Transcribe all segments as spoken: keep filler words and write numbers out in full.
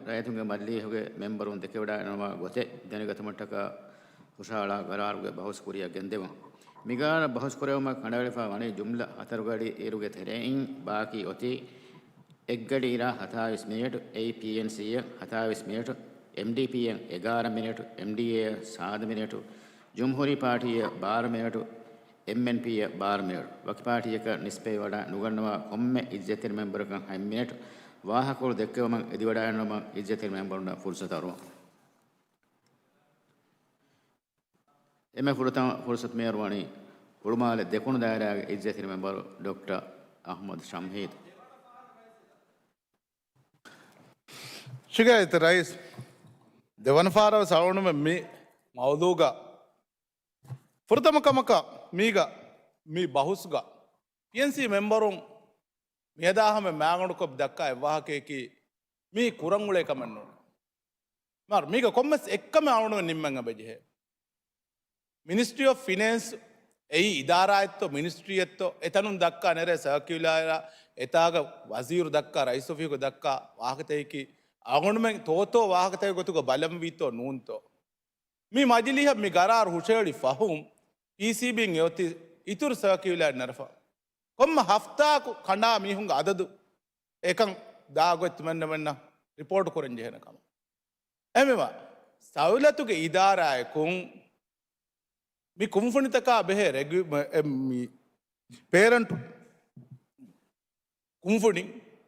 ރައްޔިތުންގެ މަޖިލީހުގެ މެމްބަރުން ދެކެވަޑައިގަންނަވާ ގޮތެއް ދެނެގަތުމަށްޓަކާ ހުށަހަޅާ ގަރާރުގެ ބަހުސް ކުރިއަށް ގެންދެވުން. މިގަރާރަށް ބަހުސް ކުރެވުމަށް ކަނޑައެޅިފަ ވަނީ ޖުމްލަ ހަތަރު ގަޑި އިރުގެ ތެރެއިން ބާކީ އޮތީ އެއްގަޑި އިރާ ހަތާވީސް މިނެޓު، އެއީ ޕީއެންސީއަށް ހަތާވީސް މިނެޓު، އެމްޑީޕީއަށް އެގާރަ މިނެޓު، އެމްޑީއޭއަށް ސާދަ މިނެޓު، ޖުމްހޫރީ ޕާޓީއަށް ބާރަ މިނެޓު، އެމްއެންޕީއަށް ބާރަ މިނެޓު. ވަކި ޕާޓީއަކަށް ނިސްބަތްވެވަޑައި ނުގަންނަވާ ކޮންމެ އިއްޒަތްތެރި މެމްބަރަކަށް ހަތް މިނެޓު. ވާހަކަކޮޅު ދެއްކެވުމަށް އެދިވަޑައިގަންނަވުމަށް އިއްޒަތްތެރި މެމްބަރުންނަށް ފުރުސަތު އަރުވަން. އެންމެ ފުރަތަމަ ފުރުސަތު މިއަރުވަނީ ހުޅުމާލެ ދެކުނު ދާއިރާގެ އިއްޒަތްތެރި މެމްބަރު ޑޮކްޓަރ އަޙްމަދު ޝަމްހީދު. ޝުކުރިއްޔާ ރައީސް. ދެވަނަ ފާރަށް ވެސް އަޅުގަނޑުމެން މި މައުޟޫގަ ފުރަތަމަ ކަމަކަށް މީގަ މި ބަހުސްގަ ޕީއެންސީ މެމްބަރުން މިއަދާ ހަމަ މާގަނޑުކޮށް ދައްކާ އެއްވާހަކަޔަކީ މީ ކުރަން އުޅޭ ކަމެއް ނޫން. މާ މީގަ ކޮންމެސް އެއްކަމެއް އަޅުގަނޑުމެން ނިންމަން އެބަޖެހޭ. މިނިސްޓްރީ އޮފް ފިނޭންސް އެއީ އިދާރާއެއްތޯ މިނިސްޓްރީއެއްތޯ އެތަނުން ދައްކާ ނެރޭ ސަރކިއުލާރ އެތާގަ ވަޒީރު ދައްކާ ރައީސް އޮފީހުގަ ދައްކާ ވާހަކަތަކަކީ އަޅުގަނޑުމެން ތޯތޯ ވާހަކަތަކެއް ގޮތުގަ ބަލަންވީތޯ ނޫންތޯ. މި މަޖިލީހަށް މި ގަރާރު ހުށައެޅި ފަހުން ޕީސީބީން އެއޮތީ އިތުރު ސަރކިއުލާ ނެރެފަ. ކޮންމެ ހަފްތާއަކު ކަނޑާ މީހުންގެ އަދަދު އެކަން ދާ ގޮތް ތިމަންނަމެންނަށް ރިޕޯޓް ކުރަން ޖެހޭނެ ކަމަށް. އެހެންވީމަ، ސައުލަތުގެ އިދާރާއަކުން މި ކުންފުނިތަކާ ބެހޭ ރެގި-، މ-، އެ، މި ޕޭރެންޓް ކުންފުނި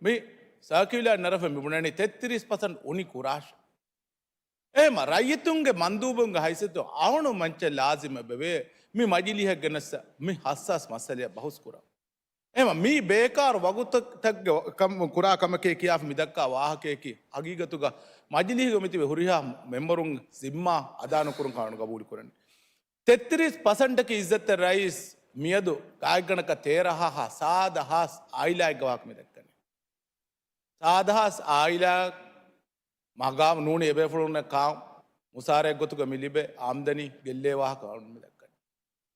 މި ސަރކިއުލާ ނެރެފަ މި ބުނަނީ ތެއްތިރީސް ޕަސެންޓް އުނި ކުރާށޭ. އެހެންވީމަ، ރައްޔިތުންގެ މަންދޫބުންގެ ހައިސިއްޔަތު އަޅުގަނޑު މައްޗަށް ލާޒިމް އެބަވޭ މި މަޖިލީހަށް ގެނެސް މި ހައްސާސް މައްސަލަޔަށް ބަހުސް ކުރަން. އެހެންވީމަ، މީ ބޭކާރު ވަގުތުތަކުގެ ކަމް ކުރާ ކަމެކޭ ކިޔާފަ މި ދައްކާ ވާހަކަޔަކީ ހަގީގަތުގަ މަޖިލީހުގަ މިތިބި ހުރިހާ މެމްބަރުން ޒިންމާ އަދާނުކުރުން ކަމަށް ގަބޫލުކުރަނީ. ތެއްތިރީސް ޕަސެންޓަކީ އިއްޒަތްތެރި ރައީސް މިއަދު ގާތްގަނޑަކަށް ތޭރަ ހާހާ ސާދަ ހާސް އާއިލާއެއްގެ ވާހަކަ މި ދައްކަނީ. ސާދަ ހާސް އާއިލާ މަގާމް ނޫނީ އެބޭފުޅުންނަށް ކާ މުސާރައެއް ގޮތުގަ މި ލިބޭ އާމްދަނީ ގެއްލޭ ވާހަކަ މި ދައްކަނީ.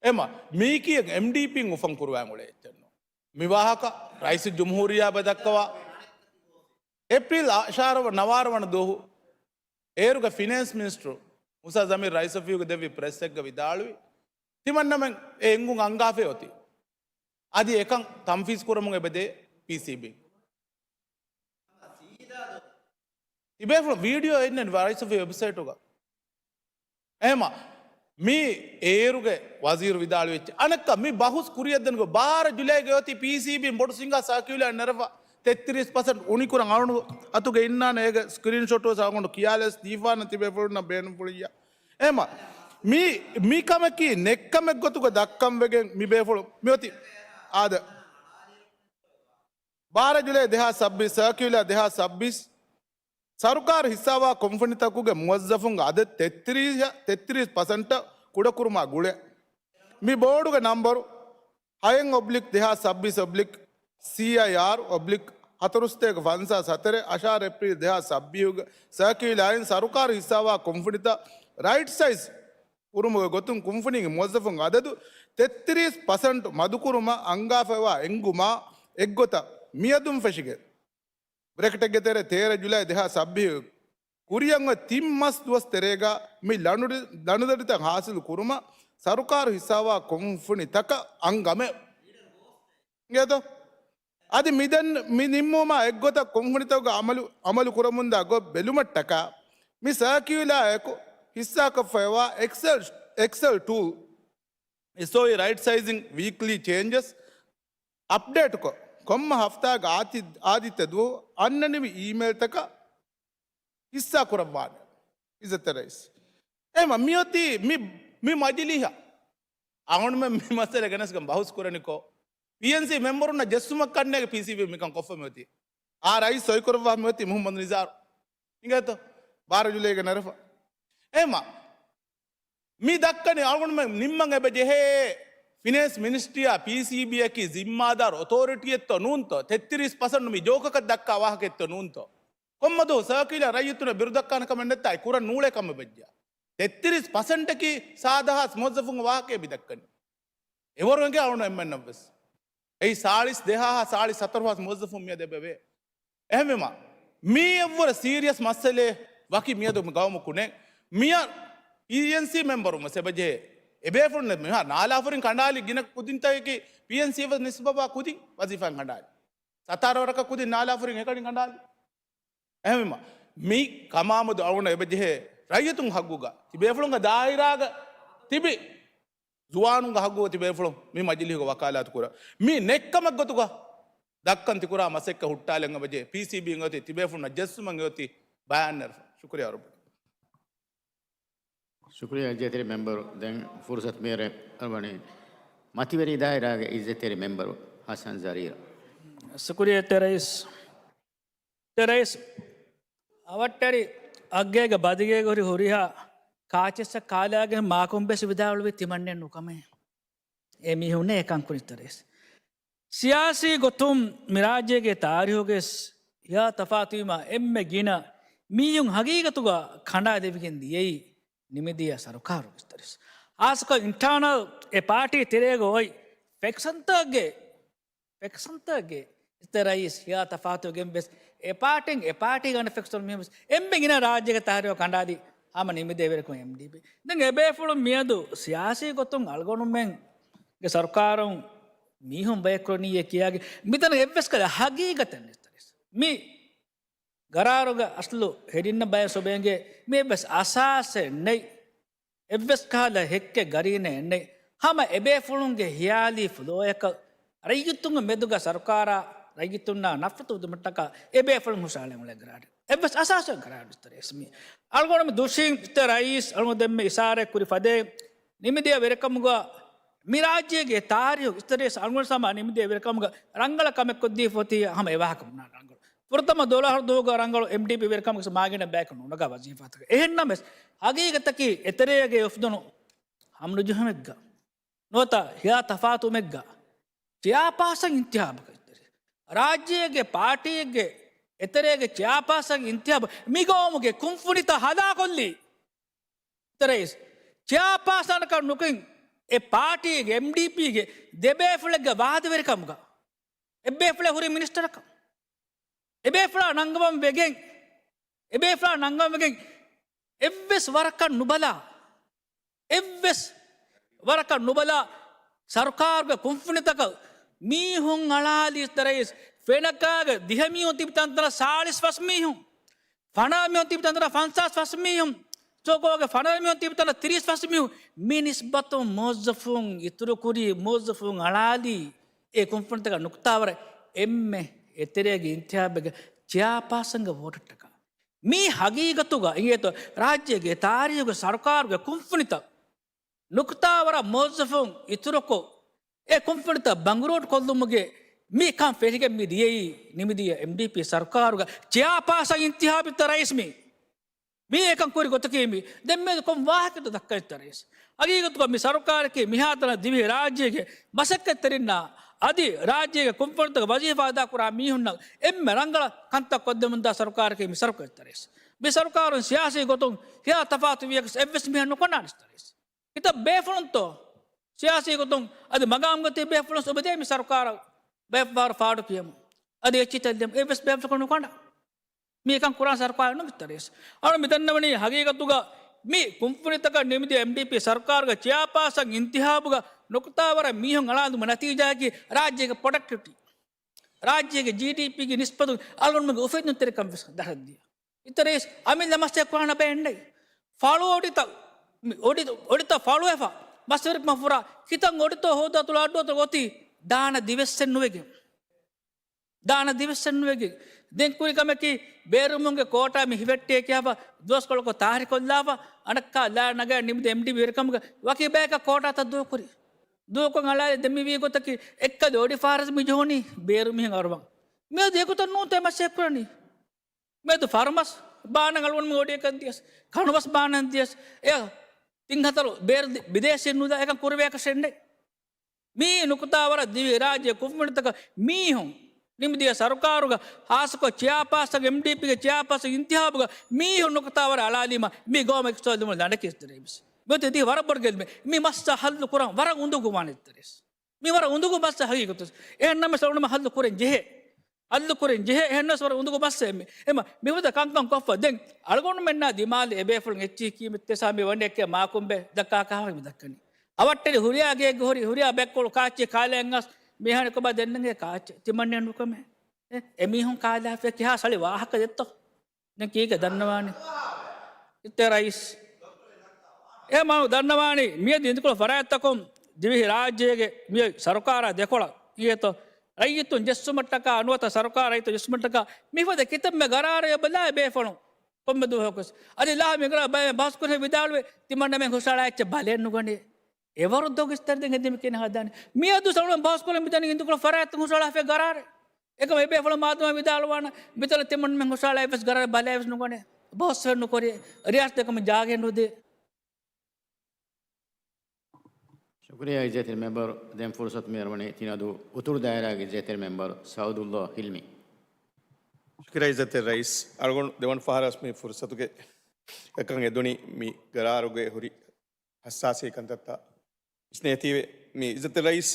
އެހެންވީމަ، މީކީ އެމްޑީޕީން އުފަން ކުރުވާން އުޅޭ އެއްޗެއް ނޫން. މި ވާހަކަ ރައީސުލްޖުމްހޫރިއްޔާ އެބަ ދައްކަވާ އޭޕްރީލް އަށާރަ ނަވާރަ ވަނަ ދުވަހު އޭރުގެ ފިނޭންސް މިނިސްޓަރު މުސާ ޒަމީރު ރައީސް އޮފީހުގެ ދެއްވި ޕްރެސްއެއްގަ ވިދާޅުވި، ތިމަންނަމެން އެ އެނގުން އަންގާފައި އޮތީ. އަދި އެކަން ތަންފީޒް ކުރަމުން އެބަދޭ ޕީސީބީ. ތިބޭފުޅުން ވީޑިއޯ އިންނަނީ ރައީސް އޮފީހުގެ ވެބްސައިޓުގަ. އެހެންވީމަ، މީ އޭރުގެ ވަޒީރު ވިދާޅުވި އެއްޗެއް. އަނެއްކާ މި ބަހުސް ކުރިއަށްދަނީ ބާރަ ޖުލައިގަ އޮތީ ޕީސީބީން ބޮޑު ސިނގާ ސަރކިއުލާ ނެރެފަ ތެއްތިރީސް ޕަސެންޓް އުނިކުރަން އަޅުގަނޑު އަތުގަ އިންނާނެ އޭގެ ސްކްރީންޝޮޓް ވެސް އަޅުގަނޑު ކިޔާލަސް ދީފާނަ ތިބޭފުޅުންނަށް ބޭނުންފުޅިއްޔާ. އެހެންވީމަ، މި، މި ކަމަކީ ނެއްކަމެއް ގޮތުގަ ދައްކަން ވެގެން މި ބޭފުޅުން މިއޮތީ އާދެ. ބާރަ ޖުލައި ދެހާސް ސައްބީސް، ސަރކިއުލާ ދެހާސް ސައްބީސް، ސަރުކާރު ހިއްސާވާ ކުންފުނިތަކުގެ މުވައްޒަފުންގެ އަދަދު ތެއްތިރީސް، ތެއްތިރީސް ޕަސެންޓަށް ކުޑަކުރުމާ ގުޅޭ. މި ބޯޑުގެ ނަންބަރު ހައެއް އޮބްލިކް ދެހާސް ސައްބީސް އޮބްލިކް ސީއައިއާރް އޮބްލިކް ހަތަރުސަތޭކަ ފަންސާސް ހަތަރެއް، އަށާރަ އޭޕްރީލް ދެހާސް ސައްބީހުގެ ސަރކިއުލާއިން ސަރުކާރު ހިއްސާވާ ކުންފުނިތައް ރައިޓް ސައިޒް ކުރުމުގެ ގޮތުން ކުންފުނީގެ މުވައްޒަފުން އަދަދު ތެއްތިރީސް ޕަސެންޓް މަދުކުރުމަށް އަންގާފައިވާ އެންގުމާ އެއްގޮތަށް މިއަދުން ފެށިގެން، ބްރެކެޓެއްގެ ތެރޭ ތޭރަ ޖުލައި ދެހާސް ސައްބީހު ކުރިއަށް އޮތް ތިން މަސް ދުވަސް ތެރޭގަ މި ލަނޑު-، ލަނޑުދަނޑިތައް ހާސިލު ކުރުމަށް ސަރުކާރު ހިއްސާވާ ކުންފުނިތަކަށް އަންގަމެވެ. އިނގޭތޯ؟ އަދި މިދެން މި ނިންމުމާ އެއްގޮތަށް ކުންފުނިތަކުގެ އަމަލު، އަމަލު ކުރަމުންދާ ގޮތް ބެލުމަށްޓަކާ މި ސަރކިއުލާއެކު ހިއްސާކޮށްފައިވާ އެކްސެލް، އެކްސެލް ޓޫލް، އެސްއޯއީ ރައިޓް ސައިޒިން ވީކްލީ ޗޭންޖެސް އަޕްޑޭޓްކޮށް، ކޮންމެ ހަފްތާގެ އާދި-، އާދިއްތަ ދުވަހު އަންނަނިވި އީމެއިލްތަކަށް ހިއްސާ ކުރައްވާނެ. އިއްޒަތްތެރި ރައީސް. އެހެންވީމަ މިއޮތީ މި، މި މަޖިލީހަށް އަޅުގަނޑުމެން މި މައްސަލަ ގެނެސްގެން ބަހުސް ކުރަނިކޮށް، ޕީއެންސީ މެމްބަރުންނަށް ޖެއްސުމަށް ކަންނޭގެ ޕީސީބީ މިކަން ކޮށްފަ މިއޮތީ. އާ ރައީސް ސޮއިކުރައްވާ މިއޮތީ މުހައްމަދު ނިޒާރު. އިނގޭތޯ؟ ބާރަ ޖުލައިގަ ނެރެފަ. އެހެންވީމަ މި ދައްކަނީ އަޅުގަނޑުމެން ނިންމަން އެބަ ޖެހޭ ފިނޭންސް މިނިސްޓްރީއާ ޕީސީބީއަކީ ޒިންމާދާރު އޮތޯރިޓީއެއްތޯ ނޫންތޯ؟ ތެއްތިރީސް ޕަސެންޓް މި ޖޯކަކަށް ދައްކާ ވާހަކައެއްތޯ ނޫންތޯ؟ ކޮންމެ ދުވަހު ސަރކިއުލާ ރައްޔިތުންނަށް ބިރުދައްކާނެ ކަމެއް ނެތާ އެ ކުރަން ނޫޅޭ ކަމެއް ވެއްޖެ. ތެއްތިރީސް ޕަސެންޓަކީ ސާދަ ހާސް މުވައްޒަފުންގެ ވާހަކައެއް މި ދައްކަނީ. އެވަރު އެނގޭ އަޅުގަނޑު އެންމެންނަށްވެސް. އެއީ ސާޅީސް ދެހާހާ ސާޅީސް ހަތަރު ހާސް މުވައްޒަފުން މިއަދު އެބަވޭ. އެހެންވީމަ، މީ އެއްވުރެ ސީރިއަސް މައްސަލައެއް. ވަކި މިއަދު މި ގައުމަކު ނެތް. މިއަށް ޕީއެންސީ މެމްބަރުން ވެސް އެބަޖެހޭ. އެބޭފުޅުން މިހާ ނާލާފުރިން ކަނޑާލި ގިނަ ކުދިންތަކަކީ ޕީއެންސީ ވެސް ނިސްބަވާ ކުދިން ވަޒީފާއިން ކަނޑާލި. ސަތާރަ ވަރަކަށް ކުދިން ނާލާފުރިން އެކަނި ކަނޑާލި. އެހެންވީމަ، މި ކަމާމެދު އަޅުގަނޑަށް އެބަޖެހޭ ރައްޔިތުން ހައްގުގަ، ތިބޭފުޅުންގެ ދާއިރާގަ ތިބި ޒުވާނުންގެ ހައްގުގަ ތިބޭފުޅުން މި މަޖިލީހުގަ ވަކާލާތު ކުރާ. މި ނެއްކަމެއް ގޮތުގަ ދައްކަން ތިކުރާ މަސައްކަތް ހުއްޓާލަން އެބަޖެހޭ ޕީސީބީން އޮތީ ތިބޭފުޅުންނަށް ޖެއްސުމަށް އޮތީ ބަޔާން ނެރެފަ. ޝުކުރިޔާ ރައްބު. ޝުކުރިޔާ އިއްޒަތްތެރި މެމްބަރު. ދެން ފުރުސަތު މިއަރަށް އަޅުވަނީ މަތިވެރި ދާއިރާގެ އިއްޒަތްތެރި މެމްބަރު ހަސަން ޒަރީރަށް. ޝުކުރިޔާ ތެ ރައީސް. ތެ ރައީސް، އަވަށްޓެރި އައްގޭގެ ބަދިގޭގަ ހުރި ހުރިހާ ކާޗެއްސަށް ކާލާގެ މާކޮން ބެސް ވިދާޅުވި ތިމަންނެއް ނުކަމޭ. އެ މީހުންނޭ އެކަން ކުރި ތެރޭސް. ސިޔާސީ ގޮތުން މި ރާއްޖޭގެ ތާރީހުގެ ސް-، ހިޔާ ތަފާތުވީމަ އެންމެ ގިނަ މީހުން ހަގީގަތުގަ ކަނޑާލެވިގެން ދިޔައީ ނިމިދިޔަ ސަރުކާރުގެ ތެރޭސް. ހާއްސަކޮށް އިންޓާނަލް އެ ޕާޓީ ތެރޭގަ އޮތް ފެކްޝަންތަކުގެ ފެކްޝަންތަކުގެ އިތުރައީސް ހިޔާ ތަފާތުވެގެން ވެސް، އެ ޕާޓީން އެ ޕާޓީގަ އަންނަ ފެކްޝަން މީހުން ވެސް އެންމެ ގިނަ ރާއްޖޭގެ ތާރީހު ކަނޑާލި ހަމަ ނިމިދޭ ވެރިކަމުން އެމްޑީޕީ. ދެން އެބޭފުޅުން މިއަދު ސިޔާސީ ގޮތުން އަޅުގަނޑުމެންގެ ސަރުކާރުން މީހުން ބަޔަކުރަނީއޭ ކިޔާގެ މިތަނަށް އެއްވެސް ކަލަ ހަގީގަތެއް ނެތް ތެރޭސް. މި ގަރާރުގެ އަސްލު ހެޑިންނަށް ބަޔަށް ސޮބޭނގޭ މި އެއްވެސް އަސާސެއް ނެތް. އެއްވެސް ކަހަލަ ހެއްކެއް ގަރީނެއް ނެތް. ހަމަ އެބޭފުޅުންގެ ހިޔާލީ ފުލޯއަކަށް ރައްޔިތުންގެ މެދުގަ ސަރުކާރާ ރައްޔިތުންނާ ނަފްރަތު އުދުމަށްޓަކާ އެބޭފުޅުން ހުށަހަޅަން އުޅޭ ގަރާރެއް. އެއްވެސް އަސާސެއް ގަރާރު ނެތް ތެރޭސް މީ. އަޅުގަނޑު މި ދުށީން ތި ރައީސް އަޅުގަނޑު ދެންމެ އިޝާރާތް ކުރި ފަދައިން ނިމިދިޔަ ވެރިކަމުގަ މި ރާއްޖޭގެ ތާރީހު ތެރޭސް އަޅުގަނޑު ސަމާ ނިމިދިޔަ ވެރިކަމުގަ ރަނގަޅަށް ކަމެއް ކޮށްދީފަ އޮތީ ހަމަ އެ ވާހަކަ ބުނާ ރަނގަޅު. ފުރަތަމަ ދޮޅަހަރު ދުވަހުގަ ރަނގަޅު އެމްޑީޕީ ވެރިކަމުގެ މާގިނަ ބަޔަކަށް ނުނަގާ ވަޒީފާތަކެއް. އެހެންނަމަވެސް، ހަގީގަތަކީ އެތެރޭގަ އުފްދުނު ހަމަނުޖެހުމެއްގަ ނުވަތަ ހިޔާ ތަފާތުވުމެއްގަ ޗެއާޕާސަން އިންތިހާބަކަށް ރާއްޖޭގެ ޕާޓީއެއްގެ އެތެރޭގެ ޗެއާޕާސަން އިންތިހާބު މި ގައުމުގެ ކުންފުނިތައް ހަލާކޮށްލީ. ތެރޭސް ޗެއާޕާސަނަކަށް ނުކިން އެ ޕާޓީގެ އެމްޑީޕީގެ ދެބޭފުޅެއްގެ ވާދަވެރިކަމުގަ އެއްބޭފުޅެއް ހުރީ މިނިސްޓަރަކަށް. އެބޭފުޅާ ނަންގަވަން ވެގެން، އެބޭފުޅާ ނަންގަވަން ވެގެން އެއްވެސް ވަރަކަށް ނުބަލާ، އެއްވެސް ވަރަކަށް ނުބަލާ، ސަރުކާރުގެ ކުންފުނިތަކަށް މީހުން އަޅާލީ ތެރޭސް. ފެނަކާގެ ދިހަ މީހުން ތިބި ތަންތަނަށް ސާޅީސް ފަސް މީހުން، ފަނަރަ މީހުން ތިބި ތަންތަނަށް ފަންސާސް ފަސް މީހުން، ޗޯކޯގެ ފަނަރަ މީހުން ތިބި ތަނަށް ތިރީސް ފަސް މީހުން. މި ނިސްބަތުން މުވައްޒަފުން އިތުރުކުރީ، މުވައްޒަފުން އަޅާލީ އެ ކުންފުނިތަކަށް ނުކުތާވަރަށް އެންމެ އެތެރޭގެ އިންތިހާބެއްގެ ޗެއާޕާސަންގެ ވޯޓަށްޓަކާ. މީ ހަގީގަތުގަ އިނގޭތޯ ރާއްޖޭގެ ތާރީހުގެ ސަރުކާރުގެ ކުންފުނިތައް ނުކުތާވަރަށް މުވައްޒަފުން އިތުރުކޮށް، އެ ކުންފުނިތައް ބަނގުރޫޓް ކޮށްލުމުގެ މި ކަން ފެށިގެން މި ދިޔައީ ނިމިދިޔަ އެމްޑީޕީ ސަރުކާރުގަ ޗެއާޕާސަން އިންތިހާބު ތެރޭސް މީ. މީ އެކަން ކުރި ގޮތަކީ މީ. ދެން މިއަދު ކޮން ވާހަކަތައް ދައްކަނީ ތެރޭސް؟ ހަގީގަތުގަ މި ސަރުކާރަކީ މިހާތަނަށް ދިވެހި ރާއްޖޭގެ މަސައްކަތްތެރިންނާ އަދި ރާއްޖޭގެ ކުންފުނިތަކަށް ވަޒީފާ އަދާކުރާ މީހުންނަށް އެންމެ ރަނގަޅަށް ކަންތައް ކޮށްދެމުންދާ ސަރުކާރަކީ މި ސަރުކާރު ތެރޭސް. މި ސަރުކާރުން ސިޔާސީ ގޮތުން ހިޔާ ތަފާތު ވިޔަސް އެއްވެސް މީހެއް ނުކަނޑާނެ ތެރޭސް. ކިތައް ބޭފުޅުންތޯ ސިޔާސީ ގޮތުން އަދި މަގާމްގަ ތިބި ބޭފުޅުން އުބެދޭ މި ސަރުކާރަށް ބައެއްފަހަރު ފާޑު ކިޔަމުން. އަދި އެއްޗިތައް ލިޔަމުން އެއްވެސް ބޭފުޅަކު ނުކަނޑާ. މީ އެކަން ކުރާ ސަރުކާރެއް ނޫން ތެރޭސް. އަޅު މި ދަންނަވަނީ ހަގީގަތުގަ މި ކުންފުނިތަކަށް ނިމިދިޔަ އެމްޑީޕީ ސަރުކާރުގެ ޗެއާޕާސަން އިންތިހާބުގަ ނުކުތާވަރަށް މީހުން އަޅާލުމުގެ ނަތީޖާއަކީ ރާއްޖޭގެ ޕްރޮޑަކްޓިވިޓީ، ރާއްޖޭގެ ޖީޑީޕީގެ ނިސްބަތުން އަޅުގަނޑުމެންގެ އުފެއްދުންތެރިކަން ވެސް ދަށަށްދިޔަ. އިތަރޭސް އަމިއްލަ މަސްތައް ކުރާނަ ބައެއް ނެތް. ފަޅު އޮޑިތައް، މި އޮޑި، އޮޑިތައް ފަޅުވެފަ، މަސްވެރިކަމަށް ފުރާ، ކިތަން އޮޑިތޯ ހޯދާ ތުޅާ އައްޑުއަތު އޮތީ ދާނަ ދިވެއްސެއް ނުވެގެން. ދާނަ ދިވެއްސެއް ނުވެގެން. ދެން ކުރި ކަމަކީ، ބޭރުމުންގެ ކޯޓާ މި ހިފެއްޓޭ ކިޔާފަ، ދުވަސްކޮޅަކު ތާރިކޮށްލާފަ، އަނެއްކާ ލާ ނަގާ ނިމިދި އެމްޑީޕީ ވެރިކަމުގަ ވަކި ބަޔަކަށް ކޯޓާތައް ދޫކުރި. ދޫކޮށް އަޅާލެ ދެން މި ވީ ގޮތަކީ، އެއްކަލަ އޮޑި ފާރަސް މި ޖެހުނީ ބޭރު މީހުން އަރުވަން. މިއަދު އެގޮތަށް ނޫންތޯ މަސައްކަތް ކުރަނީ. މިއަދު ފަރުމަސް ބާނަން އަޅުގަނޑުމެން އޮޑިއަކަށް ދިޔަސް، ކަނުމަސް ބާނަން ދިޔަސް، އެ ތިން ހަތަރު ބޭރު ދި-، ބިދޭސީން ނުލާ އެކަން ކުރެވޭކަށެއް ނެތް. މީ ނުކުތާވަރަށް ދިވެހި ރާއްޖެ ކުންފުނިތަކަށް މީހުން ނިމިދިޔަ ސަރުކާރުގަ ހާއްސަކޮށް ޗެއާޕާސަން އެމްޑީޕީގެ ޗެއާޕާސަން އިންތިހާބުގަ މީހުން ނުކުތާވަރަށް އަޅާލީމަ މި ގައުމަށް އިސްތޯލުމުން ލަނޑަކީ ތެރޭސް. މިއޮތީ ދިވެހި ވަރަށް ބޮޑު ގެއްލުމެއް. މި މައްސަ ހައްލު ކުރަން ވަރަށް އުނދަގޫވާނެ ތެރޭސް. މި ވަރަށް އުނދަގޫ މައްސަ ހަގީގަތު. އެހެންނަމަވެސް އަޅުގަނޑުމެން ހައްލު ކުރަން ޖެހޭ. އަލުކުރިން ޖެހޭ. އެހެންނަސް ވަރަށް އުނދަގޫ ބަސް އެ މި-، އެމަ މިފަދަ ކަންކަން ކޮށްފަ. ދެން އަޅުގަނޑުމެންނާ ދިމާލި އެބޭފުޅުން އެއްޗިހި ކީމަތްތެސާ މި ވަނީ އެކޭ މާކުނބެ ދައްކާ ކާފަ މި ދައްކަނީ. އަވަށްޓެރި ހުރިޔާ ގޭގެ ހުރި، ހުރިޔާ ބެއްކޮޅު ކާއްޗެއް ކާލައިން އަސް މީހާނެ ކޮބާ ދެންނެގެ ކާއްޗެއް ތިމަންނެ ނުކަމެ. އެ، އެމީހުން ކާލާފިޔަ ކިހާ ސަޅި ވާހަކަ ދެއްތޯ؟ ދެން ކީކޭ ދަންނަވާނީ؟ އިތޭ ރައީސް. އެ މަނު ދަންނަވާނީ މިއަދު އިނދިކޮޅު ފަރާތްތަކުން ދިވެހި ރާއްޖޭގެ މި ސަރުކާރާ ދެކޮޅަށް އިނގޭތޯ؟ ރައްޔިތުން ޖެއްސުމަށްޓަކާ ނުވަތަ ސަރުކާރާ ރައްޔިތުން ޖެއްސުމަށްޓަކާ މިފަދަ ކިތަންމެ ގަރާރެއް ބަލާ ބޭފުޅުން ކޮންމެ ދުވަހަކުވެސް. އަދި ލާ މިގަރާ ބަ-، ބަހުސްކުރި ވިދާޅުވެ ތިމަންނަމެން ހުށައަޅާ އެއްޗެއް ބަލައެއް ނުގަނޭ. އެވަރު ދޮގު އިސްތަށި ދެން ހެދިމި ކިނަ ހަދާނެ. މިއަދު ސަޅުން ބަހުސްކުރަން މިދަނީ އިނދުކޮޅު ފަރާތުން ހުށައަޅާފައި ގަރާރެއް. އެކަމަ އެބޭފުޅުން މާދަމާ ވިދާޅުވާނަ މިތަނަށް ތިމަންމެން ހުށައަޅާ އެއްވެސް ގަރާރެއް ބަލައެއްވެސް ނުގަނޭ. ބަހުސްވެ ނުކުރޭ. ރިޔާސަތު އެކަމަށް ޖާގައެއް ނުދޭ. ޝުކުރިއްޔާ އިއްޒަތްތެރި މެމްބަރު. ދެން ފުރުސަތު މިއަރުވަނީ ތިނަދޫ އުތުރު ދާއިރާގެ އިއްޒަތްތެރި މެމްބަރު ސައުދުﷲ ހިލްމީ. ޝުކުރިއްޔާ އިއްޒަތްތެރި ރައީސް. އަޅުގަނޑު ދެވަނަ ފަހަރަށް މި ފުރުސަތުގެ އެކަން އެދުނީ މި ގަރާރުގެ ހުރި ހައްސާސީ ކަންތައްތައް ވިސްނޭތީވެ. މި އިއްޒަތްތެރި ރައީސް،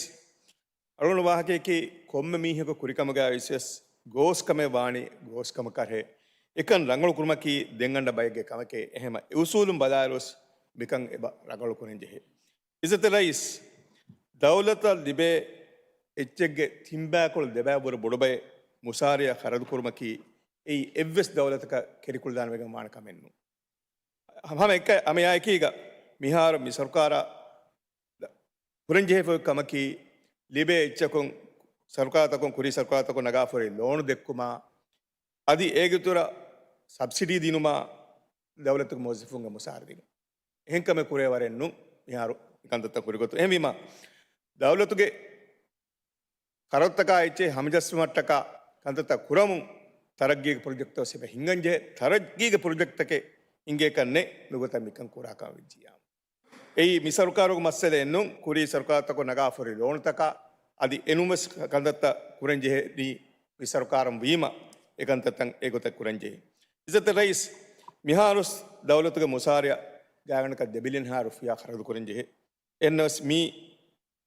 އަޅުގަނޑު ވާހަކަޔަކީ ކޮންމެ މީހަކު ކުރިކަމުގައި ވިސްވެސް ގޯސްކަމެއް ވާނީ ގޯސްކަމަކަށޭ. އެކަން ރަނގަޅު ކުރުމަކީ ދެންގަނޑަ ބައެއްގެ ކަމެކޭ. އެހެމަ އެއުސޫލުން ބަލާއިރުވެސް މިކަން އެބަ ރަނގަޅު ކުރަން ޖެހޭ. އިއްޒަތްތެރި ރައީސް، ދައުލަތަށް ލިބޭ އެއްޗެއްގެ ތިންބައިކުޅަ ދެބައި ވަރު ބޮޑުބައެއް މުސާރަޔަށް ޚަރަދު ކުރުމަކީ އެއީ އެއްވެސް ދައުލަތަކަށް ކެރިކުޅަދާނަ ވެގެން ވާނެ ކަމެއް ނޫން. ހަމަ އެކަ-، ހަމަ އެއާއެކީގަ މިހާރު މި ސަރުކާރާ ކުރަންޖެހޭ ކަމަކީ، ލިބޭ އެއްޗަކުން ސަރުކާރުތަކުން، ކުރީ ސަރުކާރުތަކުން ނަގާފަ ހުރި ލޯނު ދެއްކުމާ، އަދި އޭގެ އިތުރަށް ސަބްސިޑީ ދިނުމާ، ދައުލަތުގެ މުވައްޒަފުންގެ މުސާރަ ދިނުން. އެހެން ކަމެއް ކުރޭ ވަރެއް ނޫން މިހާރު މި ކަންތައްތައް ކުރިގޮތުން. އެހެންވީމާ، ދައުލަތުގެ ޚަރަދުތަކާ އެއްޗެއް ހަމަޖައްސުމަށްޓަކާ ކަންތައްތައް ކުރަމުން ތަރައްގީގެ ޕްރޮޖެކްޓްތައް ވެސް އެބަ ހިނގަންޖެހޭ. ތަރައްގީގެ ޕްރޮޖެކްޓްތަކެއް ހިނގޭކަށް ނެތް މިގޮތަށް މިކަން ކުރާކަމަށް ވެއްޖިއްޔާ. އެއީ މި ސަރުކާރުގެ މައްސަލައެއް ނޫން. ކުރީ ސަރުކާރުތަކުން ނަގާފަ ހުރި ލޯނުތަކާ އަދި އެނޫންވެސް ކަންތައްތައް ކުރަންޖެހެނީ މި ސަރުކާރުން ވީމަ، އެކަންތައްތައް އެގޮތަށް ކުރަންޖެހޭ. އިއްޒަތްތެރި ރައީސް، މިހާރުސް ދައުލަތުގެ މުސާރަޔަށް ގާތްގަނޑަކަށް ދެ ބިލިއަން ހާރު ރުފިޔާ ޚަރަދު ކުރަންޖެހޭ. އެހެންނަމަވެސް މީ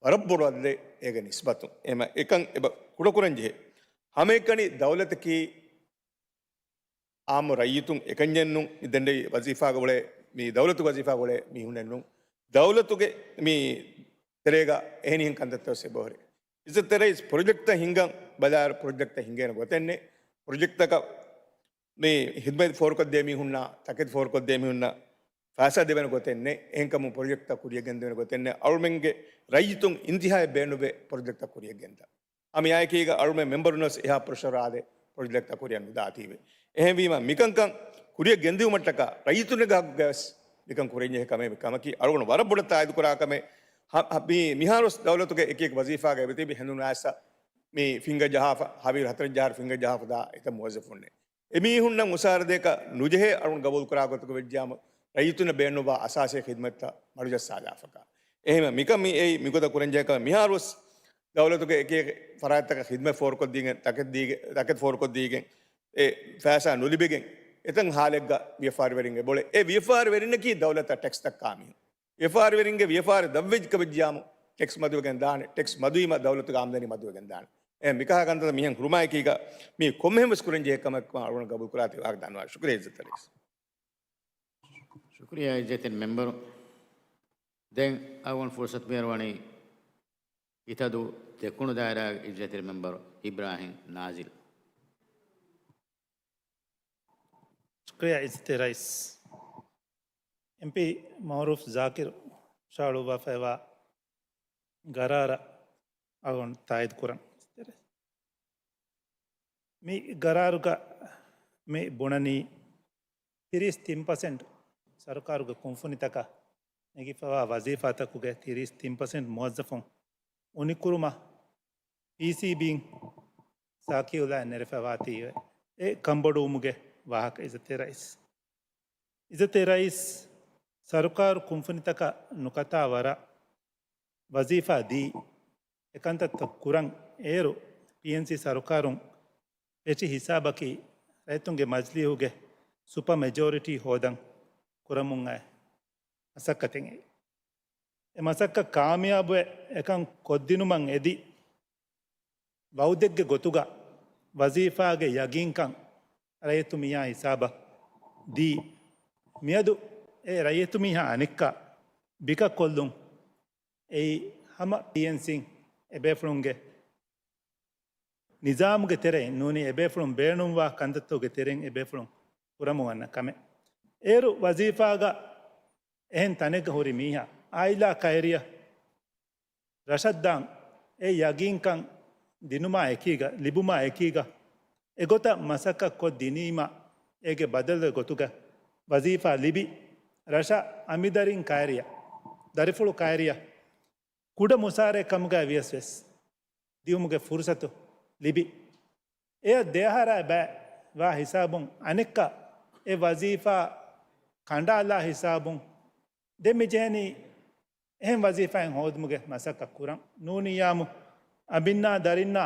ވަރަށް ބޮޑު އަދަދެއް އޭގެ ނިސްބަތުން. އެހެމަ އެކަން އެބަ ކުޑަކުރަން ޖެހޭ. ހަމައެކަނި ދައުލަތަކީ އާއްމު ރައްޔިތުން އެކަންޏެއް ނޫން. މި ދެންނެވި ވަޒީފާގަ އުޅޭ، މި ދައުލަތު ވަޒީފާގަ އުޅޭ މީހުންނެއް ނޫން. ދައުލަތުގެ މި ތެރޭގަ އެހެނިހެން ކަންތައްތައް ވެސް އެބަހުރޭ. އިއްޒަތްތެރި ރައީސް، ޕްރޮޖެކްޓްތައް ހިންގަން ބަލާއިރު ޕްރޮޖެކްޓްތައް ހިނގޭނެ ގޮތެއް ނެތް. ޕްރޮޖެކްޓްތަކަށް މި ހިދުމަތް ފޯރުކޮށްދޭ މީހުންނާ، ތަކެތި ފޯރުކޮށްދޭ މީހުންނަށް ފައިސާ ދެވޭނެ ގޮތެއް ނެތް. އެހެންކަމުން ޕްރޮޖެކްޓްތައް ކުރިޔަށް ގެންދެވޭނެ ގޮތެއް ނެތް. އަޅުމެންގެ ރައްޔިތުން އިންތިހާއެއް ބޭނުންވޭ ޕްރޮޖެކްޓްތައް ކުރިޔަށް ގެންދާ. ހަމަ އެއާއެކީގަ އަޅުމެން މެމްބަރުންނަށް އެހާ ޕްރެޝަރު އާދޭ ޕްރޮޖެކްޓްތައް ކުރިޔަށް ނުދާތީވެ. އެހެންވީމަ މިކަންކަން ކުރިޔަށް ގެންދިއުމަށްޓަކާ ރައްޔިތުންގެ ހައްގުގައިވެސް މިކަން ކުރެންޖެހޭ ކަމެއް މި ކަމަކީ. އަޅުގަނޑު ވަރަށް ބޮޑަށް ތާއީދު ކުރާ ކަމެއް. ހަ-، ހަ-، މި-، މިހާރުސް ދައުލަތުގެ އެކި އެކި ވަޒީފާގައި އެބަތިބި ހެނދުނު އައިސް މި ފިނގަ ޖަހާފަ، ހަވީރު ހަތަރެއް ޖަހާފަ ފިނގަ ޖަހާފަ ދާ އެތައް މުވައްޒަފުންނެއް. އެމީހުންނަށް މުސާރަދޭކަށް ނުޖެހޭ އަޅުން ގަބޫލުކުރާ ގޮތަކަށް ވެއްޖިއްޔާމު، ރައްޔިތުންނަށް ބޭނުންވާ އަސާސީ ޚިދުމަތްތައް މަޑުޖައްސާލާފަކާ. އެހެންވެ، މިކަން މި އެއީ މިގޮތަށް ކުރަންޖެހޭ ކަމެއް. މިހާރުވެސް ދައުލަތުގެ އެކި އެކި ފަރާތްތަކަށް ޚިދުމަތް ފޯރުކޮށްދީގެން، ތަކެތި ދީގެ-، ތަކެތި ފޯރުކޮށްދީގެން، އެ ފައިސާ ނުލިބިގެން، އެތަން ހާލެއްގަ ވިޔަފާރިވެރިން އެބައުޅޭ. އެ ވިޔަފާރިވެރިންނަކީ ދައުލަތަށް ޓެކްސް ދައްކާ މީހުން. ވިޔަފާރިވެރިންގެ ވިޔަފާރި ދަށްވެއްޖެ ކަމެއްޖިއްޔާމު، ޓެކްސް މަދުވެގެން ދާނެ. ޓެކްސް މަދުވީމަ ދައުލަތުގެ އާމްދަނީ މަދުވެގެން ދާނެ. އެ މިކަހަލަ ކަންތައް މިހެން ހުރުމާއެކީގަ މީ ކޮންމެހެން ވެސް ކުރަންޖެހޭ ކަމެއް ކަމަށް އަޅުގަނޑު ގަބޫލުކުރާތީ ވާހަކަ ދަންނަވާ. ޝުކުރިއްޔާ އިއްޒަތްތެރި ރައީސް. ޝުކުރިއްޔާ އިއްޒަތްތެރި މެމްބަރު. ދެން އަޅުގަނޑު ފުރުސަތު މިއަރުވަނީ އިތަދޫ ދެކުނު ދާއިރާގެ އިއްޒަތްތެރި މެމްބަރު އިބްރާހިމް ނާޒިލް. ޝުކުރިއްޔާ އިއްޒަތްތެރި ރައީސް. އެމްޕީ މައުރޫފް ޒާކިރު ހުށަހަޅުއްވާފައިވާ ގަރާރަށް އަޅުގަނޑު ތާއީދު ކުރަން. މި ގަރާރުގަ މި ބުނަނީ، ތިރީސް ތިން ޕަސެންޓް ސަރުކާރުގެ ކުންފުނިތަކަށް ނެގިފައިވާ ވަޒީފާތަކުގެ ތިރީސް ތިން ޕަސެންޓް މުވައްޒަފުން އުނިކުރުމަށް ޕީސީބީން ސާކިއުލާއެއް ނެރެފައިވާތީވެ، އެ ކަންބޮޑުވުމުގެ ވާހަކަ އިއްޒަތްތެރި ރައީސް. އިއްޒަތްތެރި ރައީސް، ސަރުކާރު ކުންފުނިތަކަށް ނުކަތާ ވަރަށް ވަޒީފާ ދީ، އެކަންތައްތައް ކުރަން އޭރު ޕީއެންސީ ސަރުކާރުން ފެށި ހިސާބަކީ ރައްޔިތުންގެ މަޖިލީހުގެ ސުޕަ މެޖޯރިޓީ ހޯދަން ކުރަމުން އައި މަސައްކަތެއް. އެ މަސައްކަތް ކާމިޔާބުވެ އެކަން ކޮށްދިނުމަށް އެދި، ވައުދެއްގެ ގޮތުގަ ވަޒީފާގެ ޔަގީންކަން ރައްޔިތު މީހާ ހިސާބަށް ދީ، މިއަދު އެ ރައްޔިތު މީހާ އަނެއްކާ ބިކަކޮށްލުން އެއީ ހަމަ ޕީއެންސީން އެބޭފުޅުންގެ ނިޒާމުގެ ތެރެއިން ނޫނީ އެބޭފުޅުން ބޭނުންވާ ކަންތައްތަކުގެ ތެރެއިން އެބޭފުޅުން ކުރަމުން އަންނަ ކަމެއް. އޭރު ވަޒީފާގަ އެހެން ތަނެއްގަ ހުރި މީހާ އާއިލާ ކައިރިއަށް ރަށަށްދާން އެ ޔަގީންކަން ދިނުމާ އެކީގަ، ލިބުމާ އެކީގަ، އެގޮތަށް މަސައްކަތް ކޮށް ދިނީމަ، އޭގެ ބަދަލުގެ ގޮތުގަ ވަޒީފާ ލިބި، ރަށަށް އަނބިދަރިން ކައިރިއަށް، ދަރިފުޅު ކައިރިއަށް، ކުޑަ މުސާރައެއް ކަމުގައި ވިޔަސް ވެސް، ދިއުމުގެ ފުރުސަތު ލިބި. އެޔަށް ދެއަހަރާ ބައި ވާ ހިސާބުން އަނެއްކާ އެ ވަޒީފާ ކަނޑާލާ ހިސާބުން ދެން މި ޖެހެނީ އެހެން ވަޒީފާއެއް ހޯދުމުގެ މަސައްކަތް ކުރަން. ނޫނިއްޔާމު އަނބިންނާ ދަރިންނާ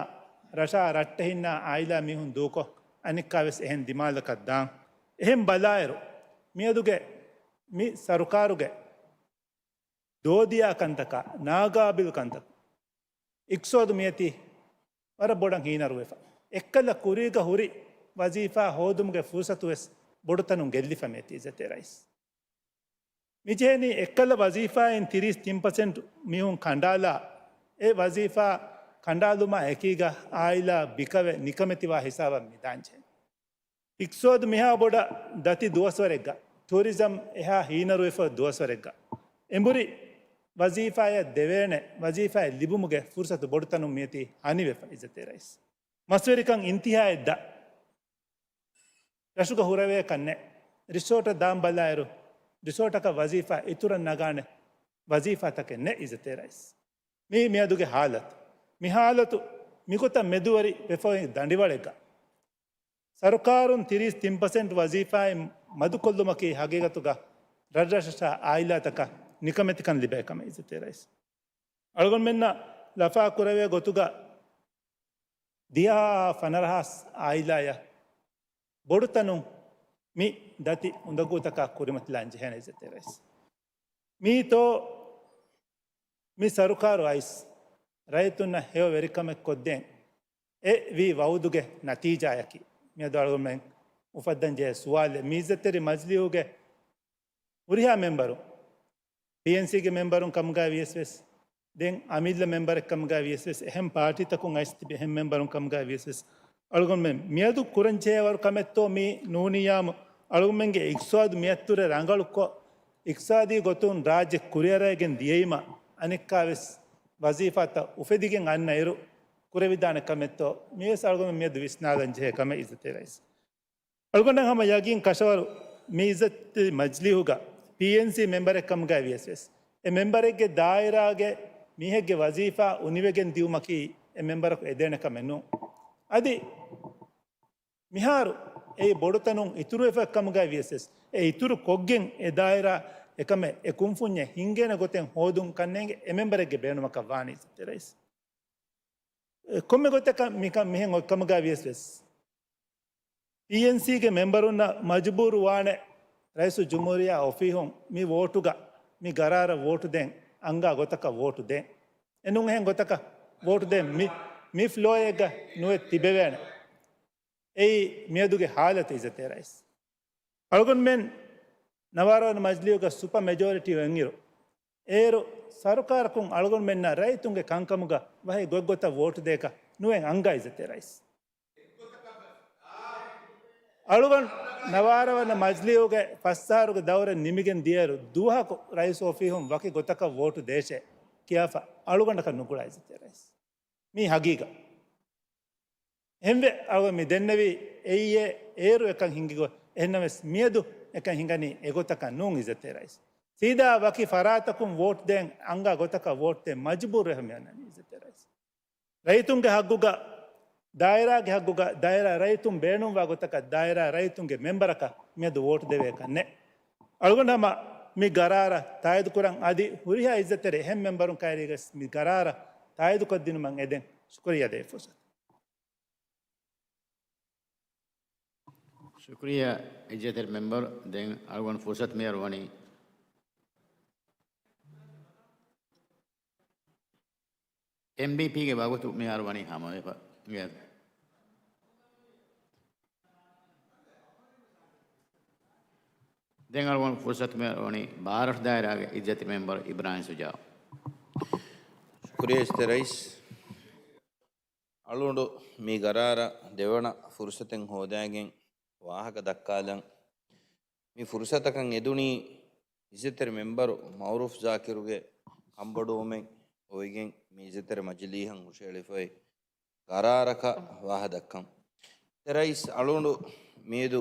ރަށާ ރައްޓެހިންނާ އާއިލާ މީހުން ދޫކޮށް އަނެއްކާ ވެސް އެހެން ދިމާލަކަށް ދާން. އެހެން ބަލާއިރު، މިއަދުގެ މި ސަރުކާރުގެ ދޯދިޔާ ކަންތަކާ، ނާގާބިލް ކަންތަކުން އިޤްތިޞާދު މިއޮތީ ވަރަށް ބޮޑަށް ހީނަރުވެފަ. އެއްކަލަ ކުރީގަ ހުރި ވަޒީފާ ހޯދުމުގެ ފުރުސަތު ވެސް ބޮޑުތަނުން ގެއްލިފަ މިއޮތީ އިއްޒަތްތެރި ރައީސް. މިޖެހެނީ އެއްކަލަ ވަޒީފާއިން ތިރީސް ތިން ޕަސެންޓް މީހުން ކަނޑާލާ، އެ ވަޒީފާ ކަނޑާލުމާ އެކީގަ އާއިލާ ބިކަވެ ނިކަމެތިވާ ހިސާބަށް މިދާންޖެހޭ. އިޤްތިޞާދު މިހާ ބޮޑަށް ދަތި ދުވަސްވަރެއްގަ، ޓޫރިޒަމް އެހާ ހީނަރުވެފަ ދުވަސްވަރެއްގަ، އެނބުރި ވަޒީފާއަށް ދެވޭނެ ވަޒީފާއެއް ލިބުމުގެ ފުރުސަތު ބޮޑުތަނުން މިއޮތީ ހަނިވެފަ އިއްޒަތްތެރި ރައީސް. މަސްވެރިކަން އިންތިހާއަށް ދާ ރަށުގަ ހުރެވޭކަށް ނެތް. ރިސޯޓަށް ދާން ބަލާއިރު، ރިސޯޓަކަށް ވަޒީފާ އިތުރަށް ނަގާނެ ވަޒީފާތަކެއް ނެތް އިއްޒަތްތެރި ރައީސް. މީ މިއަދުގެ ހާލަތު. މި ހާލަތު މިގޮތަށް މެދުވެރި ވެފަ އޮތް ދަނޑިވަޅެއްގަ، ސަރުކާރުން ތިރީސް ތިން ޕަސެންޓް ވަޒީފާއިން މަދުކޮށްލުމަކީ ހަގީގަތުގަ ރަށްރަށަށާ އާއިލާތަކަށް ނިކަމެތިކަން ލިބޭ ކަމެއް އިއްޒަތްތެރި ރައީސް. އަޅުގަނޑުމެންނަށް ލަފާ ކުރެވޭ ގޮތުގަ ދިހަ ފަނަރަ ހާސް އާއިލާއަށް ބޮޑުތަނުން މި ދަތި އުނދަގޫތަކާ ކުރިމަތިލާން ޖެހޭނެ އިއްޒަތްތެރި ރައީސް. މީތޯ މި ސަރުކާރު އައިސް ރައްޔިތުންނަށް ހެޔޮ ވެރިކަމެއް ކޮށްދޭން އެ ވީ ވައުދުގެ ނަތީޖާއަކީ. މިއަދު އަޅުގަނޑުމެން އުފައްދަން ޖެހޭ ސުވާލެއް. މި އިއްޒަތްތެރި މަޖިލީހުގެ ހުރިހާ މެމްބަރުން، ޕީއެންސީގެ މެމްބަރުން ކަމުގައި ވިޔަސް ވެސް، ދެން އަމިއްލަ މެމްބަރެއް ކަމުގައި ވިޔަސް ވެސް، އެހެން ޕާޓީތަކުން އައިސް ތިބި އެހެން މެމްބަރުން ކަމުގައި ވިޔަސް ވެސް، އަޅުގަނޑުމެން މިއަދު ކުރަން ޖެހޭވަރު ކަމެއްތޯ މީ ނޫނިއްޔާމު އަޅުގަނޑުމެންގެ އިޤްތިޞާދު މިއަށްތުރެ ރަނގަޅުކޮށް، އިޤްތިޞާދީ ގޮތުން ރާއްޖެ ކުރިއަރައިގެން ދިޔައީމަ އަނެއްކާވެސް ވަޒީފާތައް އުފެދިގެން އަންނައިރު ކުރެވިދާނެ ކަމެއްތޯ، މިވެސް އަޅުގަނޑުމެން މިއަދު ވިސްނާލަން ޖެހޭ ކަމެއް އިއްޒަތްތެރި ރައީސް. އަޅުގަނޑަށް ހަމަ ޔަގީން ކަށަވަރު މި އިއްޒަތްތެރި މަޖިލީހުގަ ޕީއެންސީ މެމްބަރެއް ކަމުގައި ވިޔަސް ވެސް، އެ މެމްބަރެއްގެ ދާއިރާގެ މީހެއްގެ ވަޒީފާ އުނިވެގެން ދިއުމަކީ އެ މެމްބަރަކު އެދޭނެ ކަމެއް ނޫން. އަދި މިހާރު އެއީ ބޮޑުތަނުން އިތުރުވެފަ ކަމުގައި ވިޔަސް ވެސް، އެ އިތުރު ކޮށްގެން އެ ދާއިރާ އެކަމެއް އެ ކުންފުންޏެއް ހިންގޭނެ ގޮތެއް ހޯދުން ކަންނޭނގެ އެ މެމްބަރެއްގެ ބޭނުމަކަށް ވާނީ އިއްޒަތްތެރި ރައީސް. އެ ކޮންމެ ގޮތަކަށް މިކަން މިހެން އޮތް ކަމުގައި ވިޔަސް ވެސް، ޕީއެންސީގެ މެމްބަރުންނަށް މަޖުބޫރު ވާނެ ރައީސުލްޖުމްހޫރިއްޔާ އޮފީހުން މި ވޯޓުގަ މި ގަރާރަށް ވޯޓު ދޭން އަންގާ ގޮތަކަށް ވޯޓު ދޭން. އެނޫން އެހެން ގޮތަކަށް ވޯޓު ދޭން މި، މި ފްލޯއެއްގަ ނުވެ ތިބެވޭނެ. އެއީ މިއަދުގެ ހާލަތު އިއްޒަތްތެރި ރައީސް. އަޅުގަނޑުމެން ނަވާރަ ވަނަ މަޖިލީހުގަ ސުޕަ މެޖޯރިޓީ އޮތްއިރު، އޭރު ސަރުކާރަކުން އަޅުގަނޑުމެންނަށް ރައްޔިތުންގެ ކަންކަމުގަ ވަހި ގޮތްގޮތަށް ވޯޓު ދޭކަށް ނުވެ އަންގާ އިއްޒަތްތެރި ރައީސް. އަޅުގަނޑު ނަވާރަ ވަނަ މަޖިލީހުގެ ފަސް އަހަރުގެ ދައުރެއް ނިމިގެން ދިޔައިރު ދުވަހަކު ރައީސް އޮފީހުން ވަކި ގޮތަކަށް ވޯޓު ދޭށޭ ކިޔާފަ އަޅުގަނޑަކަށް ނުގުޅާ އިއްޒަތްތެރި ރައީސް. މީ ހަގީގަތް. އެހެންވެ، އަޅުގަނޑު މި ދެންނެވީ އެއީ އޭރު އެކަން ހިނގި ގޮތް. އެހެންނަމަވެސް، މިއަދު އެކަން ހިނގަނީ އެގޮތަކަށް ނޫން އިއްޒަތްތެރި ރައީސް. ސީދާ ވަކި ފަރާތަކުން ވޯޓް ދޭން އަންގާ ގޮތަކަށް ވޯޓް ދޭން މަޖުބޫރުވެފަ މި އަންނަނީ އިއްޒަތްތެރި ރައީސް. ރައްޔިތުންގެ ހައްގުގަ، ދާއިރާގެ ހައްގުގަ، ދާއިރާ ރައްޔިތުން ބޭނުންވާ ގޮތަކަށް، ދާއިރާ ރައްޔިތުންގެ މެމްބަރަކަށް މިއަދު ވޯޓު ދެވޭކަށް ނެތް. އަޅުގަނޑު ހަމަ މި ގަރާރަށް ތާއީދު ކުރަން އަދި ހުރިހާ އިއްޒަތްތެރި އެހެން މެމްބަރުން ކައިރީގަސް މި ގަރާރަށް ތާއީދުކޮށްދިނުމަށް އެދެން. ޝުކުރިއްޔާ ދޭ ފުރުސަތު. ޝުކުރިއްޔާ އިއްޒަތްތެރި މެމްބަރު. ދެން އަޅުގަނޑު ފުރުސަތު މިހާރު ވަނީ އެމްޑީޕީގެ ވަގުތު މިހާރު ވަނީ ހަމަވެފަ. ދެން އަޅުގަނޑު ފުރުސަތު މި އޮނީ ބާރަށު ދާއިރާގެ އިއްޒަތްތެރި މެމްބަރު އިބްރާހިމް ޝުޖާއު. ޝުކުރިއްޔާ އިއްޒަތްތެރި ރައީސް. އަޅުގަނޑު މި ގަރާރަށް ދެވަނަ ފުރުސަތެއް ހޯދާގެން ވާހަކަ ދައްކާލަން. މި ފުރުސަތަކަށް އެދުނީ އިއްޒަތްތެރި މެމްބަރު މައުރޫފް ޒާކިރުގެ ކަންބޮޑުވުމެއް އޮވެގެން މި އިއްޒަތްތެރި މަޖިލީހަށް ހުށައެޅިފައި ގަރާރަކަށް ވާހަ ދައްކަން. އިއްޒަތްތެރި ރައީސް، އަޅުގަނޑު މިއަދު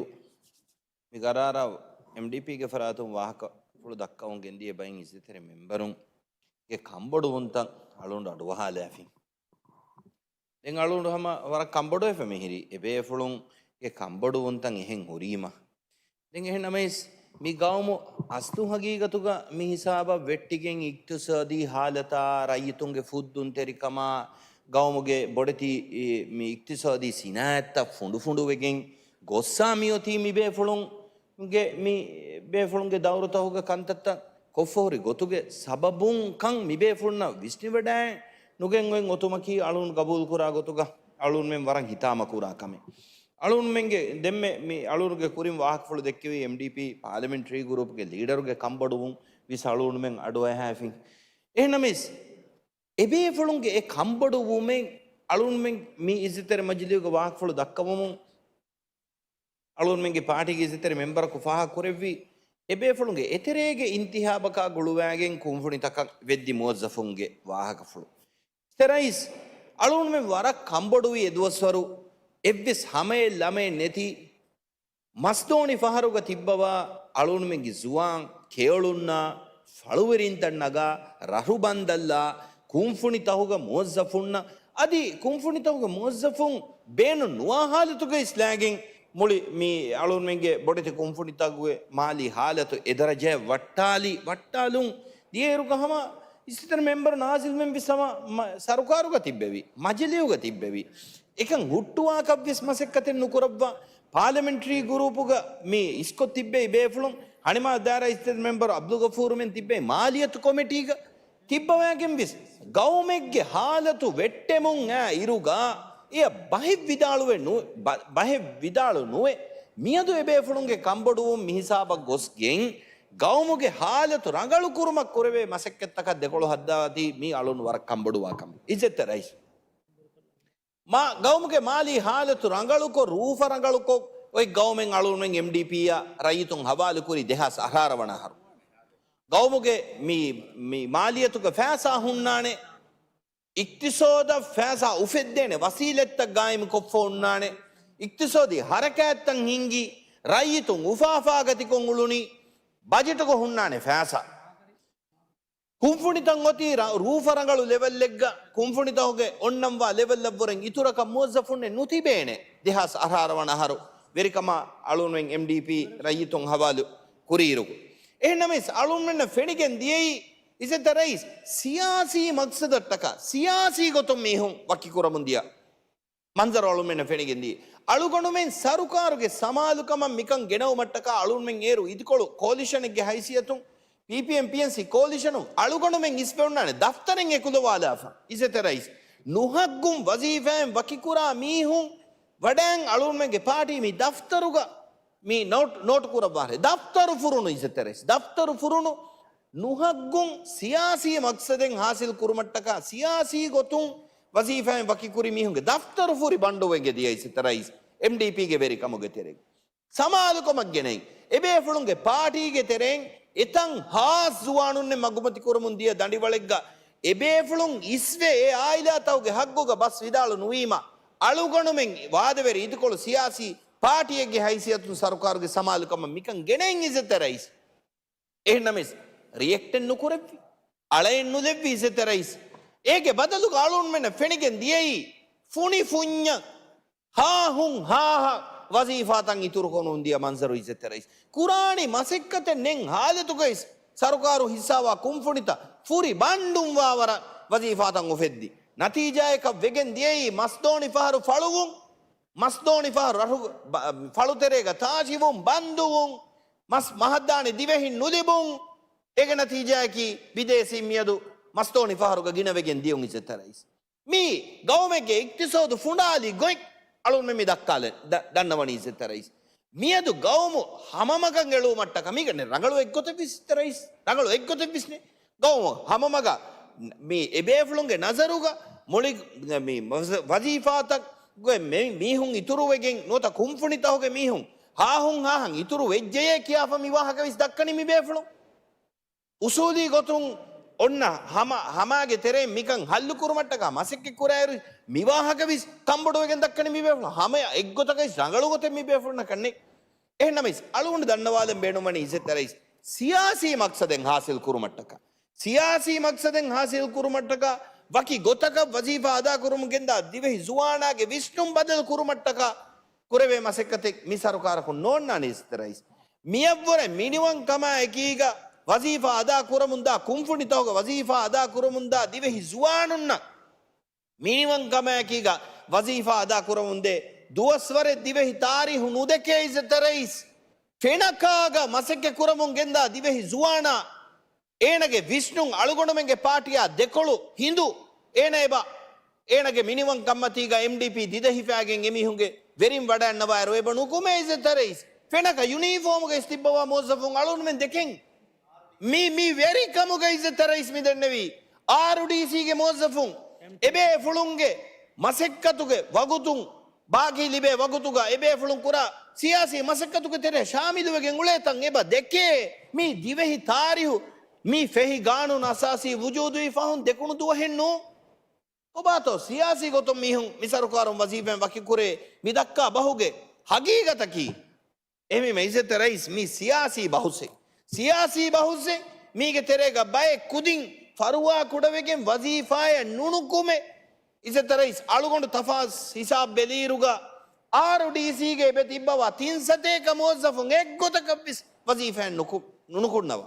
މި ގަރާރަށް އެމްޑީޕީގެ ފަރާތުން ވާހަކަފުޅު ދައްކަވަން ގެންދިޔަ ބައިން އިއްޒަތްތެރި މެމްބަރުންގެ ކަންބޮޑުވުންތައް އަޅުގަނޑު އަޑުއަހާލާފިން. ދެން އަޅުގަނޑު ހަމަ ވަރަށް ކަންބޮޑުވެފަ މިހިރީ އެބޭފުޅުންގެ ކަންބޮޑުވުންތައް އެހެން ހުރީމަ. ދެން އެހެން ނަމަވެސް، މި ގައުމު އަސްލު ހަގީގަތުގަ މި ހިސާބަށް ވެއްޓިގެން އިޤްތިޞާދީ ހާލަތާ، ރައްޔިތުންގެ ފުއްދުންތެރިކަމާ، ގައުމުގެ ބޮޑެތި މި އިޤްތިޞާދީ ސިނާއަތްތައް ފުނޑުފުނޑުވެގެން ގޮއްސާ މިއޮތީ މި ބޭފުޅުންގެ، މި ބޭފުޅުންގެ ދައުރުތަކުގަ ކަންތައްތައް ކޮށްފަހުރި ގޮތުގެ ސަބަބުން ކަން މި ބޭފުޅުންނަށް ވިސްނިވަޑައި ނުގެން އޮތް އޮތުމަކީ އަޅުން ގަބޫލުކުރާ ގޮތުގަ އަޅުންމެން ވަރަށް ހިތާމަކުރާ ކަމެއް. އަޅުންމެންގެ ދެންމެ މި އަޅުންގެ ކުރިން ވާހަކަފުޅު ދެއްކެވީ އެމްޑީޕީ ޕާލަމެންޓްރީ ގުރޫޕްގެ ލީޑަރުގެ ކަންބޮޑުވުން ވިސް އަޅުންމެން އަޑުއަހާފިން. އެހެންނަމަވެސް، އެބޭފުޅުންގެ އެ ކަންބޮޑުވުމެއް އަޅުންމެން މި އިއްޒަތްތެރި މަޖިލީހުގަ ވާހަކަފުޅު ދައްކަވަމުން އަޅުންމެންގެ ޕާޓީގެ އިއްޒަތްތެރި މެމްބަރަކު ފާހަގަ ކުރެއްވި އެބޭފުޅުންގެ އެތެރޭގެ އިންތިހާބަކާ ގުޅުވާގެން ކުންފުނިތަކަށް ވެއްދި މުވައްޒަފުންގެ ވާހަކަފުޅު. އިއްޒަތްތެރި ރައީސް، އަޅުންމެން ވަރަށް ކަންބޮޑުވި އެދުވަސްވަރު އެއްވެސް ހަމައެއް ލަމައެއް ނެތި މަސްދޯނި ފަހަރުގަ ތިއްބަވާ އަޅުންމެންގެ ޒުވާން ކެޔޮޅުންނާ، ފަޅުވެރިންތައް ނަގާ، ރަށުބަންދަށްލާ، ކުންފުނިތަކުގެ މުވައްޒަފުންނަށް އަދި ކުންފުނިތަކުގެ މުވައްޒަފުން ބޭނުން ނުވާ ހާލަތުގައި އިސްލާގެން މުޅި މި އަޅުންމެންގެ ބޮޑެތި ކުންފުނިތަކުގެ މާލީ ހާލަތު އެދަރަޖައަށް ވައްޓާލި، ވައްޓާލުން ދިޔައިރުގަ ހަމަ އިއްޒަތްތެރި މެމްބަރު ނާޒިލްމެން ވިސް ހަމަ މަ-، ސަރުކާރުގަ ތިއްބެވި، މަޖިލީހުގަ ތިއްބެވި. އެކަން ހުއްޓުވާކަށްވެސް މަސައްކަތެއް ނުކުރައްވާ، ޕާލަމެންޓްރީ ގުރޫޕުގަ މި އިސްކޮށް ތިއްބެވި ބޭފުޅުން، ހަނިމާ ދާއިރާ އިއްޒަތްތެރި މެމްބަރު އަބްދުލް ޣަފޫރުމެން ތިއްބެވި މާލިޔަތު ކޮމިޓީގަ ތިއްބަވާގެންވެސް ގައުމެއްގެ ހާލަތު ވެއްޓެމުން އާ އިރުގަ އެޔަށް ބަހެއް ވިދާޅުވެ ނު-، ބަ-، ބަހެއް ވިދާޅު ނުވެ، މިއަދު އެބޭފުޅުންގެ ކަންބޮޑުވުން މިހިސާބަށް ގޮސްގެން، ގައުމުގެ ހާލަތު ރަނގަޅު ކުރުމަށް ކުރެވޭ މަސައްކަތްތަކަށް ދެކޮޅު ހައްދަވާތީ މީ އަޅުން ވަރަށް ކަންބޮޑުވާ ކަމެއް. އިއްޒަތްތެރި ރައީސް، މާ ގައުމުގެ މާލީ ހާލަތު ރަނގަޅުކޮށް، ރޫފަ ރަނގަޅުކޮށް، އޮތް ގައުމެއް އަޅުންމެން އެމްޑީޕީއަށް ރައްޔިތުން ހަވާލުކުރީ ދެހާސް އަށާރަ ވަނަ އަހަރު. ގައުމުގެ މި، މި މާލިޔަތުގެ ފައިސާ ހުންނާނެ، އިޤްތިޞާދަށް ފައިސާ އުފެއްދޭނެ ވަސީލަތްތައް ގާއިމުކޮށްފަ ހުންނާނެ، އިޤްތިޞާދީ ހަރަކާތްތައް ހިންގި، ރައްޔިތުން އުފާ އުފާގަތިކޮށް އުޅުނީ، ބަޖެޓުގަ ހުންނާނެ ފައިސާ. ކުންފުނިތައް އޮތީ ރަ-، ރޫފަ ރަނގަޅު ލެވެލްއެއްގަ، ކުންފުނިތަކުގެ އޮންނަންވާ ލެވެލްއަށްވުރެން އިތުރަކަށް މުވައްޒަފުންނެއް ނުތިބޭނެ. ދެހާސް އަށާރަ ވަނަ އަހަރު ވެރިކަމާ އަޅުންމެން އެމްޑީޕީ ރައްޔިތުން ހަވާލު ކުރިއިރު. އެހެންނަމަވެސް، އަޅުންމެންނަށް ފެނިގެން ދިޔައީ، އިއްޒަތްތެރި ރައީސް، ސިޔާސީ މަޤްޞަދަށްޓަކާ ސިޔާސީ ގޮތުން މީހުން ވަކިކުރަމުން ދިޔަ މަންޒަރު އަޅުންމެންނަށް ފެނިގެންދިޔަ. އަޅުގަނޑުމެން ސަރުކާރުގެ ސަމާލުކަމަށް މިކަން ގެނައުމަށްޓަކާ އަޅުންމެން އޭރު އިދިކޮޅު ކޯލިޝަނެއްގެ ހައިސިއްޔަތުން، ޕީޕީއެމް ޕީއެންސީ ކޯލިޝަނުން އަޅުގަނޑުމެން އިސްވެ ހުންނާނެ ދަފްތަރެއް އެކުލަވާލާފަ. އިއްޒަތްތެރި ރައީސް، ނުހައްގުން ވަޒީފާއިން ވަކިކުރާ މީހުން ވަޑައިން އަޅުންމެންގެ ޕާޓީ މި ދަފްތަރުގަ މި ނޯޓް، ނޯޓު ކުރައްވާރޭ. ދަފްތަރު ފުރުނު އިއްޒަތްތެރި ރައީސް. ދަފްތަރު ފުރުނު ނުހައްގުން ސިޔާސީ މަޤްޞަދެއް ހާސިލް ކުރުމަށްޓަކާ ސިޔާސީ ގޮތުން ވަޒީފާއިން ވަކިކުރި މީހުންގެ ދަފްތަރު ފުރި ބަންޑުވެގެ ދިޔަ އިއްޒަތްތެރި ރައީސް އެމްޑީޕީގެ ވެރިކަމުގެ ތެރޭގަ. ސަމާލުކަމަށް ގެނައި، އެބޭފުޅުންގެ ޕާޓީގެ ތެރެއިން އެތަން ހާސް ޒުވާނުންނެއް މަގުމަތިކުރަމުން ދިޔަ ދަނޑިވަޅެއްގަ އެބޭފުޅުން އިސްވެ އެ އާއިލާތަކުގެ ހައްގުގަ ބަސް ވިދާޅު ނުވީމަ، އަޅުގަނޑުމެން ވާދަވެރި އިދިކޮޅު ސިޔާސީ ޕާޓީއެއްގެ ހައިސިއްޔަތުން ސަރުކާރުގެ ސަމާލުކަމަށް މިކަން ގެނައިން އިއްޒަތްތެރި ރައީސް. އެހެންނަމަވެސް، ރިއެކްޓެއް ނުކުރެއްވި، އަޅައެއް ނުލެއްވި އިއްޒަތްތެރި ރައީސް. އޭގެ ބަދަލުގަ އަޅުންމެންނަށް ފެނިގެން ދިޔައީ ފުނި ފުންޏަށް ހާހުން ހާހަށް ވަޒީފާތައް އިތުރުކޮށް ނުދިޔަ މަންޒަރު އިއްޒަތްތެރި ރައީސް. ކުރާނީ މަސައްކަތެއް ނެތް ހާލަތުގައި ސަރުކާރު ހިއްސާވާ ކުންފުނިތައް ފުރި ބަންޑުންވާވަރަށް ވަޒީފާތައް އުފެއްދި. ނަތީޖާއަކަށް ވެގެން ދިޔައީ މަސްދޯނި ފަހަރު ފަޅުވުން، މަސްދޯނި ފަހަރު ރަށު ބަ-، ފަޅުތެރޭގަ ތާށިވުން، ބަންދުވުން، މަސް މަހަށްދާނެ ދިވެހިން ނުލިބުން. އޭގެ ނަތީޖާއަކީ ބިދޭސީން މިއަދު މަސްދޯނި ފަހަރުގަ ގިނަވެގެން ދިޔުން އިއްޒަތްތެރި ރައީސް. މީ ގައުމެއްގެ އިޤްތިޞާދު ފުނޑާލި ގޮތް އަޅުންމެން މި ދައްކާލަ-، ދަ-، ދަންނަވަނީ އިއްޒަތްތެރި ރައީސް. މިއަދު ގައުމު ހަމަމަގަށް އެޅުވުމަށްޓަކާ މީގަނެ ރަނގަޅު އެއްގޮތެއްވިސް ތެރައިސް، ރަނގަޅު އެއްގޮތެއްވިސްނެ. ގައުމު ހަމަމަގަށް މި އެބޭފުޅުންގެ ނަޒަރުގަ މުޅި މި ވަޒ-، ވަޒީފާތަކުގެ މި-، މީހުން އިތުރުވެގެން ނުވަތަ ކުންފުނިތަކުގެ މީހުން ހާހުން ހާހަށް އިތުރު ވެއްޖެޔޭ ކިޔާފަ މި ވާހަކަވެސް ދައްކަނީ މި ބޭފުޅުން. އުސޫލީ ގޮތުން އޮންނަ ހަމަ، ހަމާގެ ތެރެއިން މިކަން ހައްލު ކުރުމަށްޓަކާ މަސައްކަތް ކުރާއިރު، މި ވާހަކަވެސް ކަންބޮޑުވެގެން ދައްކަނީ މި ބޭފުޅުން. ހަމަ އެއްގޮތަކަށް ރަނގަޅު ގޮތެއް މި ބޭފުޅުންނަކަށް ނެތް. އެހެންނަމަވެސް، އަޅުގަނޑު ދަންނަވާލަން ބޭނުންވަނީ އިއްޒަތްތެރި ރައީސް، ސިޔާސީ މަޤްޞަދެއް ހާސިލް ކުރުމަށްޓަކާ، ސިޔާސީ މަޤްޞަދެއް ހާސިލް ކުރުމަށްޓަކާ، ވަކި ގޮތަކަށް ވަޒީފާ އަދާ ކުރަމުން ގެންދާ ދިވެހި ޒުވާނާގެ ވިސްނުން ބަދަލު ކުރުމަށްޓަކާ، ކުރެވޭ މަސައްކަތެއް މި ސަރުކާރަކުން ނޯންނާނެ އިއްޒަތްތެރި ރައީސް. މިއަށްވުރެ މިނިވަންކަމާ އެކީގަ ވަޒީފާ އަދާ ކުރަމުންދާ ކުންފުނިތަކުގަ ވަޒީފާ އަދާ ކުރަމުންދާ ދިވެހި ޒުވާނުންނަށް މިނިވަންކަމާއެކީގަ ވަޒީފާ އަދާ ކުރަމުންދޭ ދުވަސްވަރެއް ދިވެހި ތާރީހު ނުދެކޭ އިއްޒަތްތެރި ރައީސް. ފެނަކާގަ މަސައްކަތް ކުރަމުން ގެންދާ ދިވެހި ޒުވާނާ އޭނަގެ ވިސްނުން އަޅުގަނޑުމެންގެ ޕާޓީއާ ދެކޮޅު ހިނދު އޭނަ އެބަ އޭނަގެ މިނިވަން ކަންމަތީގަ އެމްޑީޕީ ދިދަހިފައިގެން އެމީހުންގެ ވެރިން ވަޑައިންނަވާއިރު އެބަ ނުކުމޭ އިއްޒަތްތެރި ރައީސް. ފެނަކަ ޔުނީފޯމުގައި ތިއްބަވާ މުވައްޒަފުން އަޅުގަނޑުމެން ދެކެން. މި، މި ވެރިކަމުގަ އިއްޒަތްތެރި ރައީސް މި ދެންނެވީ. އާރުޑީސީގެ މުވައްޒަފުން އެބޭފުޅުންގެ މަސައްކަތުގެ ވަގުތުން ބާކީ ލިބޭ ވަގުތުގަ އެބޭފުޅުން ކުރާ ސިޔާސީ މަސައްކަތުގެ ތެރޭ ޝާމިލުވެގެން އުޅޭތަން އެބަ ދެކޭ. މީ ދިވެހި ތާރީހު މި ފެހި ގާނޫނު އަސާސީ ވުޖޫދުވި ފަހުން ދެކުނު ދުވަހެއް ނޫން. ކޮބާތޯ ސިޔާސީ ގޮތުން މީހުން މި ސަރުކާރުން ވަޒީފާއިން ވަކިކުރޭ މި ދައްކާ ބަހުގެ ހަގީގަތަކީ؟ އެހެންވީމަ އިއްޒަތްތެރި ރައީސް މީ ސިޔާސީ ބަހުސެއް. ސިޔާސީ ބަހުސެއް މީގެ ތެރޭގަ ބައެއް ކުދިން ފަރުވާ ކުޑަވެގެން ވަޒީފާއަށް ނުނުކުމެ. އިއްޒަތްތެރި ރައީސް އަޅުގަނޑު ތަފާސް ހިސާބް ބެލިއިރުގަ އާރުޑީސީގެ އެބަ ތިއްބަވާ ތިން ސަތޭކަ މުވައްޒަފުން އެއްގޮތަކަށްވެސް ވަޒީފާއިން ނުކު-، ނުނުކުންނަވާ.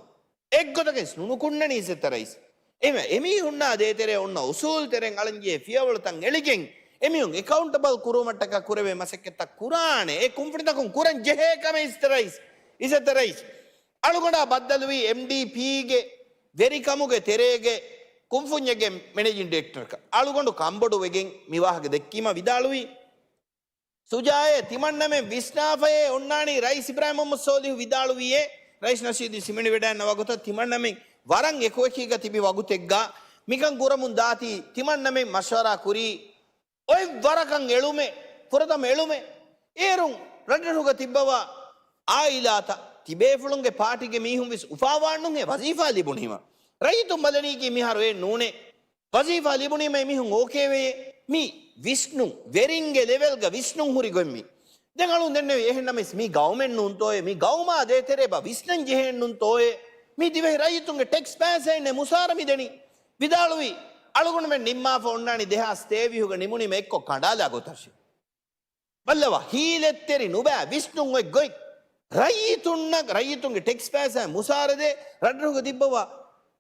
އެއްގޮތަކަސް ނުނުކުންނަނީ އިއްޒަތްތެރި ރައީސް. އެހެންވެ، އެމީހުންނާ ދޭތެރޭ އޮންނަ އުސޫލު ތެރެއިން އަޅަންޖެހޭ ފިޔަވަޅުތައް އެޅިގެން، އެމީހުން އެކައުންޓަބަލް ކުރުވުމަށްޓަކާ ކުރެވޭ މަސައްކަތްތައް ކުރާނެ. އެ ކުންފުނިތަކުން ކުރަން ޖެހޭ ކަމެއް އިއްޒަތްތެރި ރައީސް. އިއްޒަތްތެރި ރައީސް. އަޅުގަނޑާ ބައްދަލުވީ އެމްޑީޕީގެ ވެރިކަމުގެ ތެރޭގެ ކުންފުންޏެއްގެ މެނޭޖިން ޑިރެކްޓަރަކަށް. އަޅުގަނޑު ކަންބޮޑުވެގެން މި ވާހަކަ ދެއްކީމަ ވިދާޅުވީ، ސުޖާއޭ ތިމަންނަމެން ވިސްނާފައޭ އޮންނާނީ ރައީސް އިބްރާހިމް މުހައްމަދު ސޯލިހު ވިދާޅުވިއޭ، ރައީސް ނަޝީދު ސިމެނި ވެޑައިންނަވާ ގޮތަށް ތިމަންނަމެން ވަރަށް އެކުއެކީގަ ތިބި ވަގުތެއްގަ މިކަން ކުރަމުން ދާތީ ތިމަންނަމެން މަޝްވަރާ ކުރީ އޮތް ވަރަކަށް އެޅުމެއް، ފުރަތަމަ އެޅުމެއް. އޭރުން ރަށްރަށުގަ ތިއްބަވާ އާއިލާތައް ތިބޭފުޅުންގެ ޕާޓީގެ މީހުން ވެސް އުފާވާންނުހޭ ވަޒީފާ ލިބުނީމަ. ރައްޔިތުން ބަލަނީކީ މިހާރު އެއް ނޫނޭ. ވަޒީފާ ލިބުނީމަ އެމީހުން އޯކޭވެޔޭ. މި ވިސްނުން، ވެރިންގެ ލެވެލްގަ ވިސްނުން ހުރި ގޮތް މި. ދެން އަޅުން ދެންނެވި އެހެންނަމަވެސް މި ގައުމެއް ނޫންތޯއޭ، މި ގައުމާ ދޭތެރޭ ބަ ވިސްނަން ޖެހޭން ނޫންތޯއޭ، މި ދިވެހި ރައްޔިތުންގެ ޓެކްސް ފައިސާއިންނޭ މުސާރަ މި ދެނީ. ވިދާޅުވީ، އަޅުގަނޑުމެން ނިންމާފަ އޮންނާނީ ދެހާސް ތޭވީހުގަ ނިމުނީމަ އެއްކޮށް ކަނޑާލާ ގޮތަށް. ބައްލަވާ، ހީލަތްތެރި ނުބައި ވިސްނުން އޮތް ގޮތް. ރައްޔިތުންނަށް، ރައްޔިތުންގެ ޓެކްސް ފައިސާ މުސާރަދޭ ރަށްރަށުގަ ތިއްބަވާ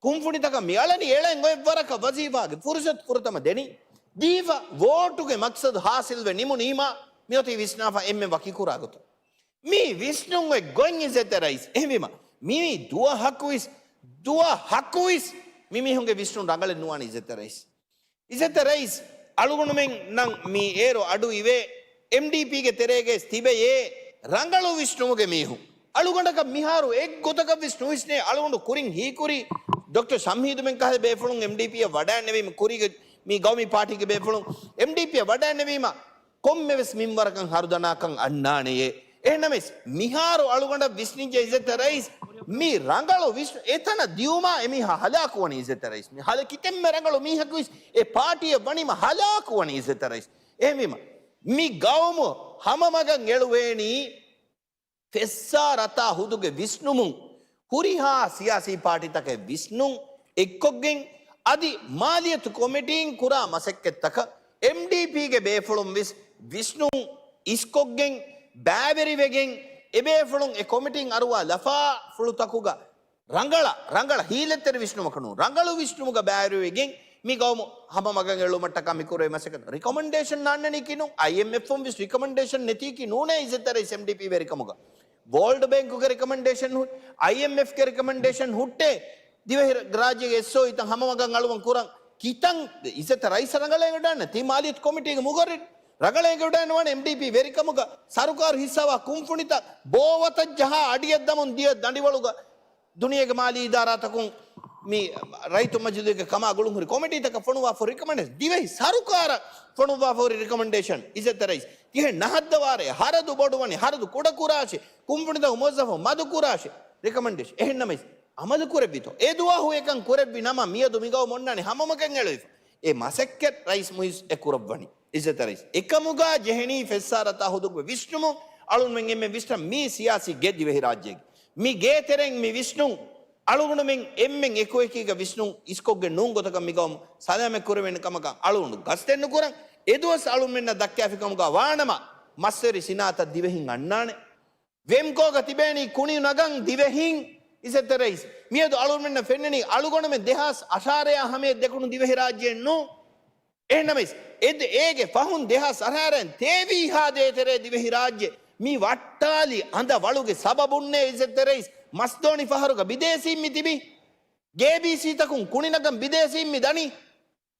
ކުންފުނިތަކަށް މި އަޅަނީ އެޅަން އޮތް ވަރަކަށް ވަޒީފާގެ ފުރުސަތު ފުރަތަމަ ދެނީ. ދީފަ ވޯޓުގެ މަޤްޞަދު ހާސިލްވެ ނިމުނީމާ މިއޮތީ ވިސްނާފަ އެންމެ ވަކިކުރާ ގޮތަށް. މީ ވިސްނުން އޮތް ގޮތް އިއްޒަތްތެރި ރައީސް. އެހެންވީމަ، މީ ދުވަހަކުވެސް، ދުވަހަކުވެސް މި މީހުންގެ ވިސްނުން ރަނގަޅެއް ނުވާނެ އިއްޒަތްތެރި ރައީސް. އިއްޒަތްތެރި ރައީސް، އަޅުގަނޑުމެންނަށް މި އޭރު އަޑު އިވޭ، އެމްޑީޕީގެ ތެރޭގައި ތިބެޔޭ ރަނގަޅު ވިސްނުމުގެ މީހުން. އަޅުގަނޑަކަށް މިހާރު އެއްގޮތަކަށް ވިސްނުވިސްނޭ. އަޅުގަނޑު ކުރިން ހީކުރީ ޑޮކްޓަރ ޝަމްހީދުމެން ކަހަލަ ބޭފުޅުން އެމްޑީޕީއަށް ވަޑައިންނެވީމަ، ކުރީގެ މި ގައުމީ ޕާޓީގެ ބޭފުޅުން އެމްޑީޕީއަށް ވަޑައިންނެވީމަ، ކޮންމެވެސް މިންވަރަކަށް ހަރުދަނާކަން އަންނާނެޔޭ. އެހެންނަމަވެސް، މިހާރު އަޅުގަނޑަށް ވިސްނިއްޖެ އިއްޒަތްތެރި ރައީސް، މި ރަނގަޅު ވިސްނު، އެތަނަށް ދިޔުމާ އެމީހާ ހަލާކުވަނީ އިއްޒަތްތެރި ރައީސް. މި ހަލަ ކިތަންމެ ރަނގަޅު މީހަކުވެސް އެ ޕާޓީއަށް ވަނީމަ ހަލާކުވަނީ އިއްޒަތްތެރި ރައީސް. އެހެންވީމަ، މި ގައުމު ހަމަމަގަށް އެޅުވޭނީ، ފެއްސާ ރަތާ ހުދުގެ ވިސްނުމުން ހުރިހާ ސިޔާސީ ޕާޓީތަކެއް ވިސްނުން އެއްކޮށްގެން، އަދި މާލިޔަތު ކޮމިޓީން ކުރާ މަސައްކަތްތަކަށް އެމްޑީޕީގެ ބޭފުޅުން ވެސް ވިސްނުން އިސްކޮށްގެން، ބައިވެރިވެގެން، އެބޭފުޅުން އެ ކޮމިޓީން އަރުވާ ލަފާފުޅުތަކުގަ ރަނގަޅަށް، ރަނގަޅަށް ހީލަތްތެރި ވިސްނުމަކަށް ނޫން، ރަނގަޅު ވިސްނުމުގަ ބައިވެރިވެގެން މި ގައުމު ހަމަ މަގަށް އެޅުމަށްޓަކާ މި ކުރެވޭ މަސައްކަތް. ރިކޮމެންޑޭޝަން ނާންނަނީކީ ނޫން، އައިއެމްއެފުން ވެސް ރިކޮމެންޑޭޝަން ނެތީކީ ނޫނޭ އިއްޒަތްތެރި ރައީސް އެމްޑީޕީ ވެރިކަމުގަ. ވޯލްޑް ބޭންކުގެ ރިކޮމެންޑޭޝަން ހު-، އައިއެމްއެފްގެ ރިކޮމެންޑޭޝަން ހުއްޓޭ، ދިވެހި ރާއްޖޭގެ އެސްއޯއީތައް ހަމަ މަގަށް އަޅުވަން ކުރަން ކިތަން އިއްޒަތްތެރި ރައީސަށް ރަނގަޅަށް އެނގިވަޑައިގަންނަ ތި މާލިޔަތު ކޮމިޓީގެ މުގައްރިރު. ރަގަޅޭގެ އުޑައިން ވާނެ އެމްޑީޕީ ވެރިކަމުގަ ސަރުކާރު ހިއްސާވާ ކުންފުނިތައް ބޯވަތަށް ޖަހާ އަޑިއަށް ދަމުން ދިޔަ ދަނޑިވަޅުގަ ދުނިޔޭގެ މާލީ އިދާރާތަކުން މި ރައްޔިތު މަޖިލީހުގެ ކަމާ ގުޅުންހުރި ކޮމިޓީތަކަށް ފޮނުވާފަ ރިކަމެންޑޭޝަން، ދިވެހި ސަރުކާރަށް ފޮނުވާފަ ހުރި ރިކަމެންޑޭޝަން އިއްޒަތްތެރި ރައީސް. ތިހެން ނަހައްދަވާރޭ، ހަރަދު ބޮޑުވަނީ، ހަރަދު ކުޑަކުރާށޭ، ކުންފުނިތައް މުވައްޒަފުން މަދުކުރާށޭ، ރިކަމެންޑޭޝަން. އެހެންނަމަވެސް، އަމަލުކުރެއްވިތޯ؟ އެ ދުވާހު އެކަން ކުރެއްވި ނަމަ، މިއަދު މިގައުމު އޮންނާނީ ހަމަމަގަށް އެޅުވިފަ. އެ މަސައްކަތް ރައީސް މުއިއްޒު އެ ކުރައްވަނީ. އިއްޒަތްތެރި ރައީސް، އެކަމުގަ ޖެހެނީ ފެއްސާރަތާ ހުދުގެ ވިސްނުމުން. އަޅުންމެން އެންމެން ވިސްނަން މީ ސިޔާސީ ގެ ދިވެހިރާއްޖޭގެ. މި ގޭތެރެއިން މި ވިސްނުން، އަޅުގަނޑުމެން އެންމެން އެކުއެކީގަ ވިސްނުން އިސްކޮށްގެން ނޫން ގޮތަކަށް މިގައުމު ސަލާމަތް ކުރެވޭނެ ކަމަކަށް އަޅުގަނޑު ގަސްތެއް ނުކުރަން. އެދުވަސް އަޅުންމެންނަށް ދައްކާފި ކަމުގަ ވާނަމަ، މަސްވެރި ސިނާއަތަށް ދިވެހިން އަންނާނެ. ވެމްކޯގަ ތިބޭނީ ކުނި ނަގަން ދިވެހިން. އިއްޒަތްތެރި ރައީސް، މިއަދު އަޅުގަނޑުމެންނަށް ފެންނަނީ އަޅުގަނޑުމެން ދެހާސް އަށާރައާ ހަމަޔަށް ދެކުނު ދިވެހިރާއްޖެއެއް ނޫން. އެހެންނަމަވެސް، އެ ދެ-، އޭގެ ފަހުން ދެހާސް އަށާރައިން ތޭވީހާ ދޭތެރޭ ދިވެހިރާއްޖެ މި ވައްޓާލި އަނދަ ވަޅުގެ ސަބަބުންނޭ އިއްޒަތްތެރި ރައީސް މަސްދޯނި ފަހަރުގަ ބިދޭސީން މި ތިބީ. ގޭބީސީތަކުން ކުނި ނަގަން ބިދޭސީން މި ދަނީ.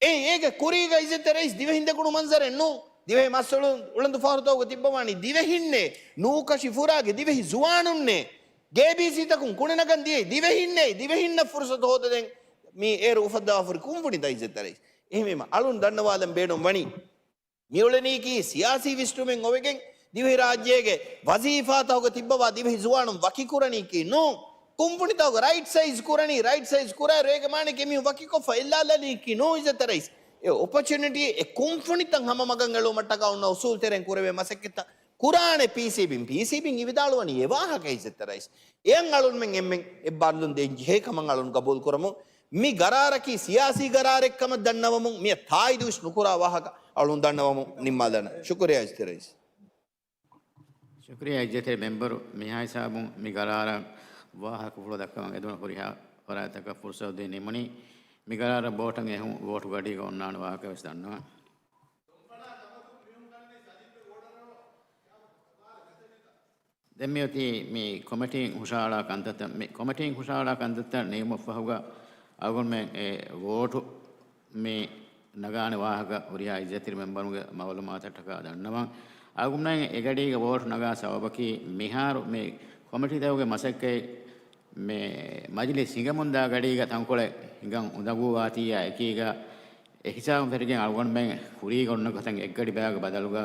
އެ، އޭގެ ކުރީގަ އިއްޒަތްތެރި ރައީސް ދިވެހިން ދެކުނު މަންޒަރެއް ނޫން. ދިވެހި މައްސަލަ އުޅަނދު ފަހަރުތަކުގަ ތިއްބަވާނީ ދިވެހިންނޭ، ނޫކަށި ފުރާގެ ދިވެހި ޒުވާނުންނޭ. ގޭބީސީތަކުން ކުނި ނަގަން ދިޔައީ ދިވެހިންނޭ، ދިވެހިންނަށް ފުރުސަތު ހޯދަދޭން މި އޭރު އުފައްދަވާފަ ހުރި ކުންފުނިތައް އިއްޒަތްތެރި ރައީސް. އެހެންވީމަ އަޅުން ދަންނަވާލަން ބޭނުން ވަނީ. މިއުޅެނީކީ ސިޔާސީ ވިސްނުމެއް އޮވެގެން ދިވެހިރާއްޖޭގެ ވަޒީފާތަކުގަ ތިއްބަވާ ދިވެހި ޒުވާނުން ވަކިކުރަނީކީ ނޫން. ކުންފުނިތަކުގަ ރައިޓް ސައިޒް ކުރަނީ، ރައިޓް ސައިޒް ކުރާއިރު އޭގެ މާނައަކީ މީހުން ވަކިކޮށްފަ އެއްލާލަނީކީ ނޫން އިއްޒަތްތެރި ރައީސް. އެ އޮޕޮޗުނިޓީ އެ ކުންފުނިތައް ހަމަ މަގަށް އެޅުމަށްޓަކާ އޮންނަ އުސޫލުތެރެއިން ކުރެވޭ މަސައްކަތްތައް ކުރާނެ ޕީސީބީން. ޕީސީބީން އިވިދާޅުވަނީ އެ ވާހަކަ އިއްޒަތްތެރި ރައީސް. އެއަށް އަޅުންމެން އެންމެން އެއްބާރުލުން ދޭން ޖެހޭ ކަމަށް އަޅުން ގަބޫލު ކުރަމުން. މި ގަރާރަކީ ސިޔާސީ ގަރާރެއް ކަމަށް ދަންނަވަމުން މިއަށް ތާއީދުވެސް ނުކުރާ ވާހަކަ އަޅުން ދަންނަވަމުން ނިންމާލަން. ޝުކުރިއްޔާ އިއްޒަތްތެރި ރައީސް. ޝުކުރިއްޔާ އިއްޒަތްތެރި މެމްބަރު، މިހާ ހިސާބުން މި ގަރާރަށް ވާހަކަފުޅު ދައްކަވަން އެދުނު ހުރިހާ ފަރާތްތަކަށް ފުރުސަތު ދީ ނިމުނީ. މި ގަރާރަށް ވޯޓަށް އެހުން ވޯޓު ގަޑީގަ އޮންނާނެ ވާހަކަ ވެސް ދަންނަވަން. ދެން މިއޮތީ މި ކޮމިޓީން ހުށަހަޅާ ކަންތައްތައް، މި ކޮމިޓީން ހުށަހަޅާ ކަންތައްތައް ނިމުމަށްފަހުގަ އަޅުގަނޑުމެން އެ ވޯޓު މި ނަގާނެ ވާހަކަ ހުރިހާ އިއްޒަތްތެރި މެމްބަރުންގެ މައުލޫމާތަށްޓަކާ ދަންނަވަން. އަޅުގަނޑުމެން އެގަޑީގަ ވޯޓު ނަގާ ސަބަބަކީ މިހާރު މި ކޮމިޓީތަކުގެ މަސައްކަތް މި މަޖިލިސް ހިނގަމުންދާ ގަޑީގަ ތަންކޮޅެއް ހިނގަން އުނދަގޫވާތީއާ އެކީގަ، އެހިސާބުން ފެށިގެން އަޅުގަނޑުމެން ކުރީގަ އޮންނަ ގޮތަށް އެއްގަޑި ބަޔާގެ ބަދަލުގަ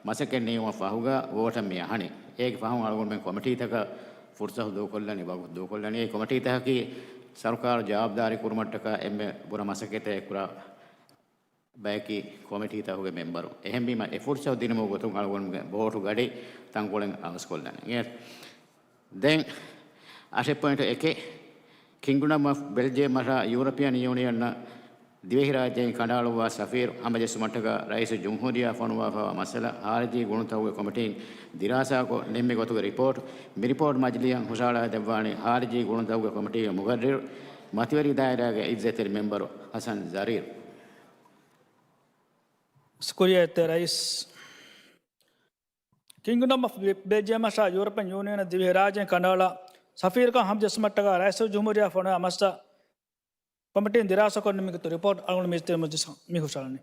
މަސައްކަތް ނިމުމަށް ފަހުގަ ވޯޓަށް މި އަހަނީ. އޭގެ ފަހުން އަޅުގަނޑުމެން ކޮމިޓީތަކަށް ފުރުސަތު ދޫކޮށްލަނީ، ވަގުތު ދޫކޮށްލަނީ. އެ ކޮމިޓީތަކަކީ ސަރުކާރު ޖަވާބުދާރީ ކުރުމަށްޓަކާ އެންމެ ބުރަ މަސައްކަތެއް ކުރާ ބަޔަކީ ކޮމިޓީތަކުގެ މެމްބަރު. އެހެންވީމަ އެ ފުރުސަތު ދިނުމުގެ ގޮތުން އަޅުގަނޑުގެ ވޯޓު ގަޑި ތަންކޮޅެއް އަވަސްކޮށްލަނީ. ދެން އަށެއް ޕޮއިންޓު އެކެއް، ކިންގްޑަމް އޮފް ބެލްޖިއަމް އަށާ ޔޫރަޕިއަން ޔޫނިއަންއަށް ދިވެހިރާއްޖެއިން ކަނޑައަޅުއްވާ ސަފީރު ހަމަޖެއްސުމަށްޓަކާ ރައީސުލްޖުމްހޫރިއްޔާ ފޮނުވާފައިވާ މައްސަލަ ހާރިޖީ ގުޅުންތަކުގެ ކޮމިޓީން ދިރާސާކޮށް ނިންމި ގޮތުގެ ރިޕޯޓް، މި ރިޕޯޓް މަޖިލީހަށް ހުށަހަޅައިދެއްވާނީ ހާރިޖީ ގުޅުންތަކުގެ ކޮމިޓީގެ މުގައްރިރު، މަތިވެރި ދާއިރާގެ އިއްޒަތްތެރި މެމްބަރު ހަސަން ޒަރީރު. ޝުކުރިއްޔާ އިއްޒަތްތެރި ރައީސް. ކިންގްޑަމް އޮފް ބެ-، ބެލްޖިއަމް އަށާ ޔޫރަޕިއަން ޔޫނިއަނަށް ދިވެހިރާއްޖެއިން ކަނޑައަޅާ ސަފީރުކަން ހަމަޖެއްސުމަށްޓަކާ ރައީސުލްޖުމްހޫރިއްޔާ ފޮނުވާ މައްސަލަ ކޮމިޓީން ދިރާސާކޮށް ނިންމި ގޮތުގެ ރިޕޯޓް އަޅުގަނޑު މި ހުށަހަޅަނީ.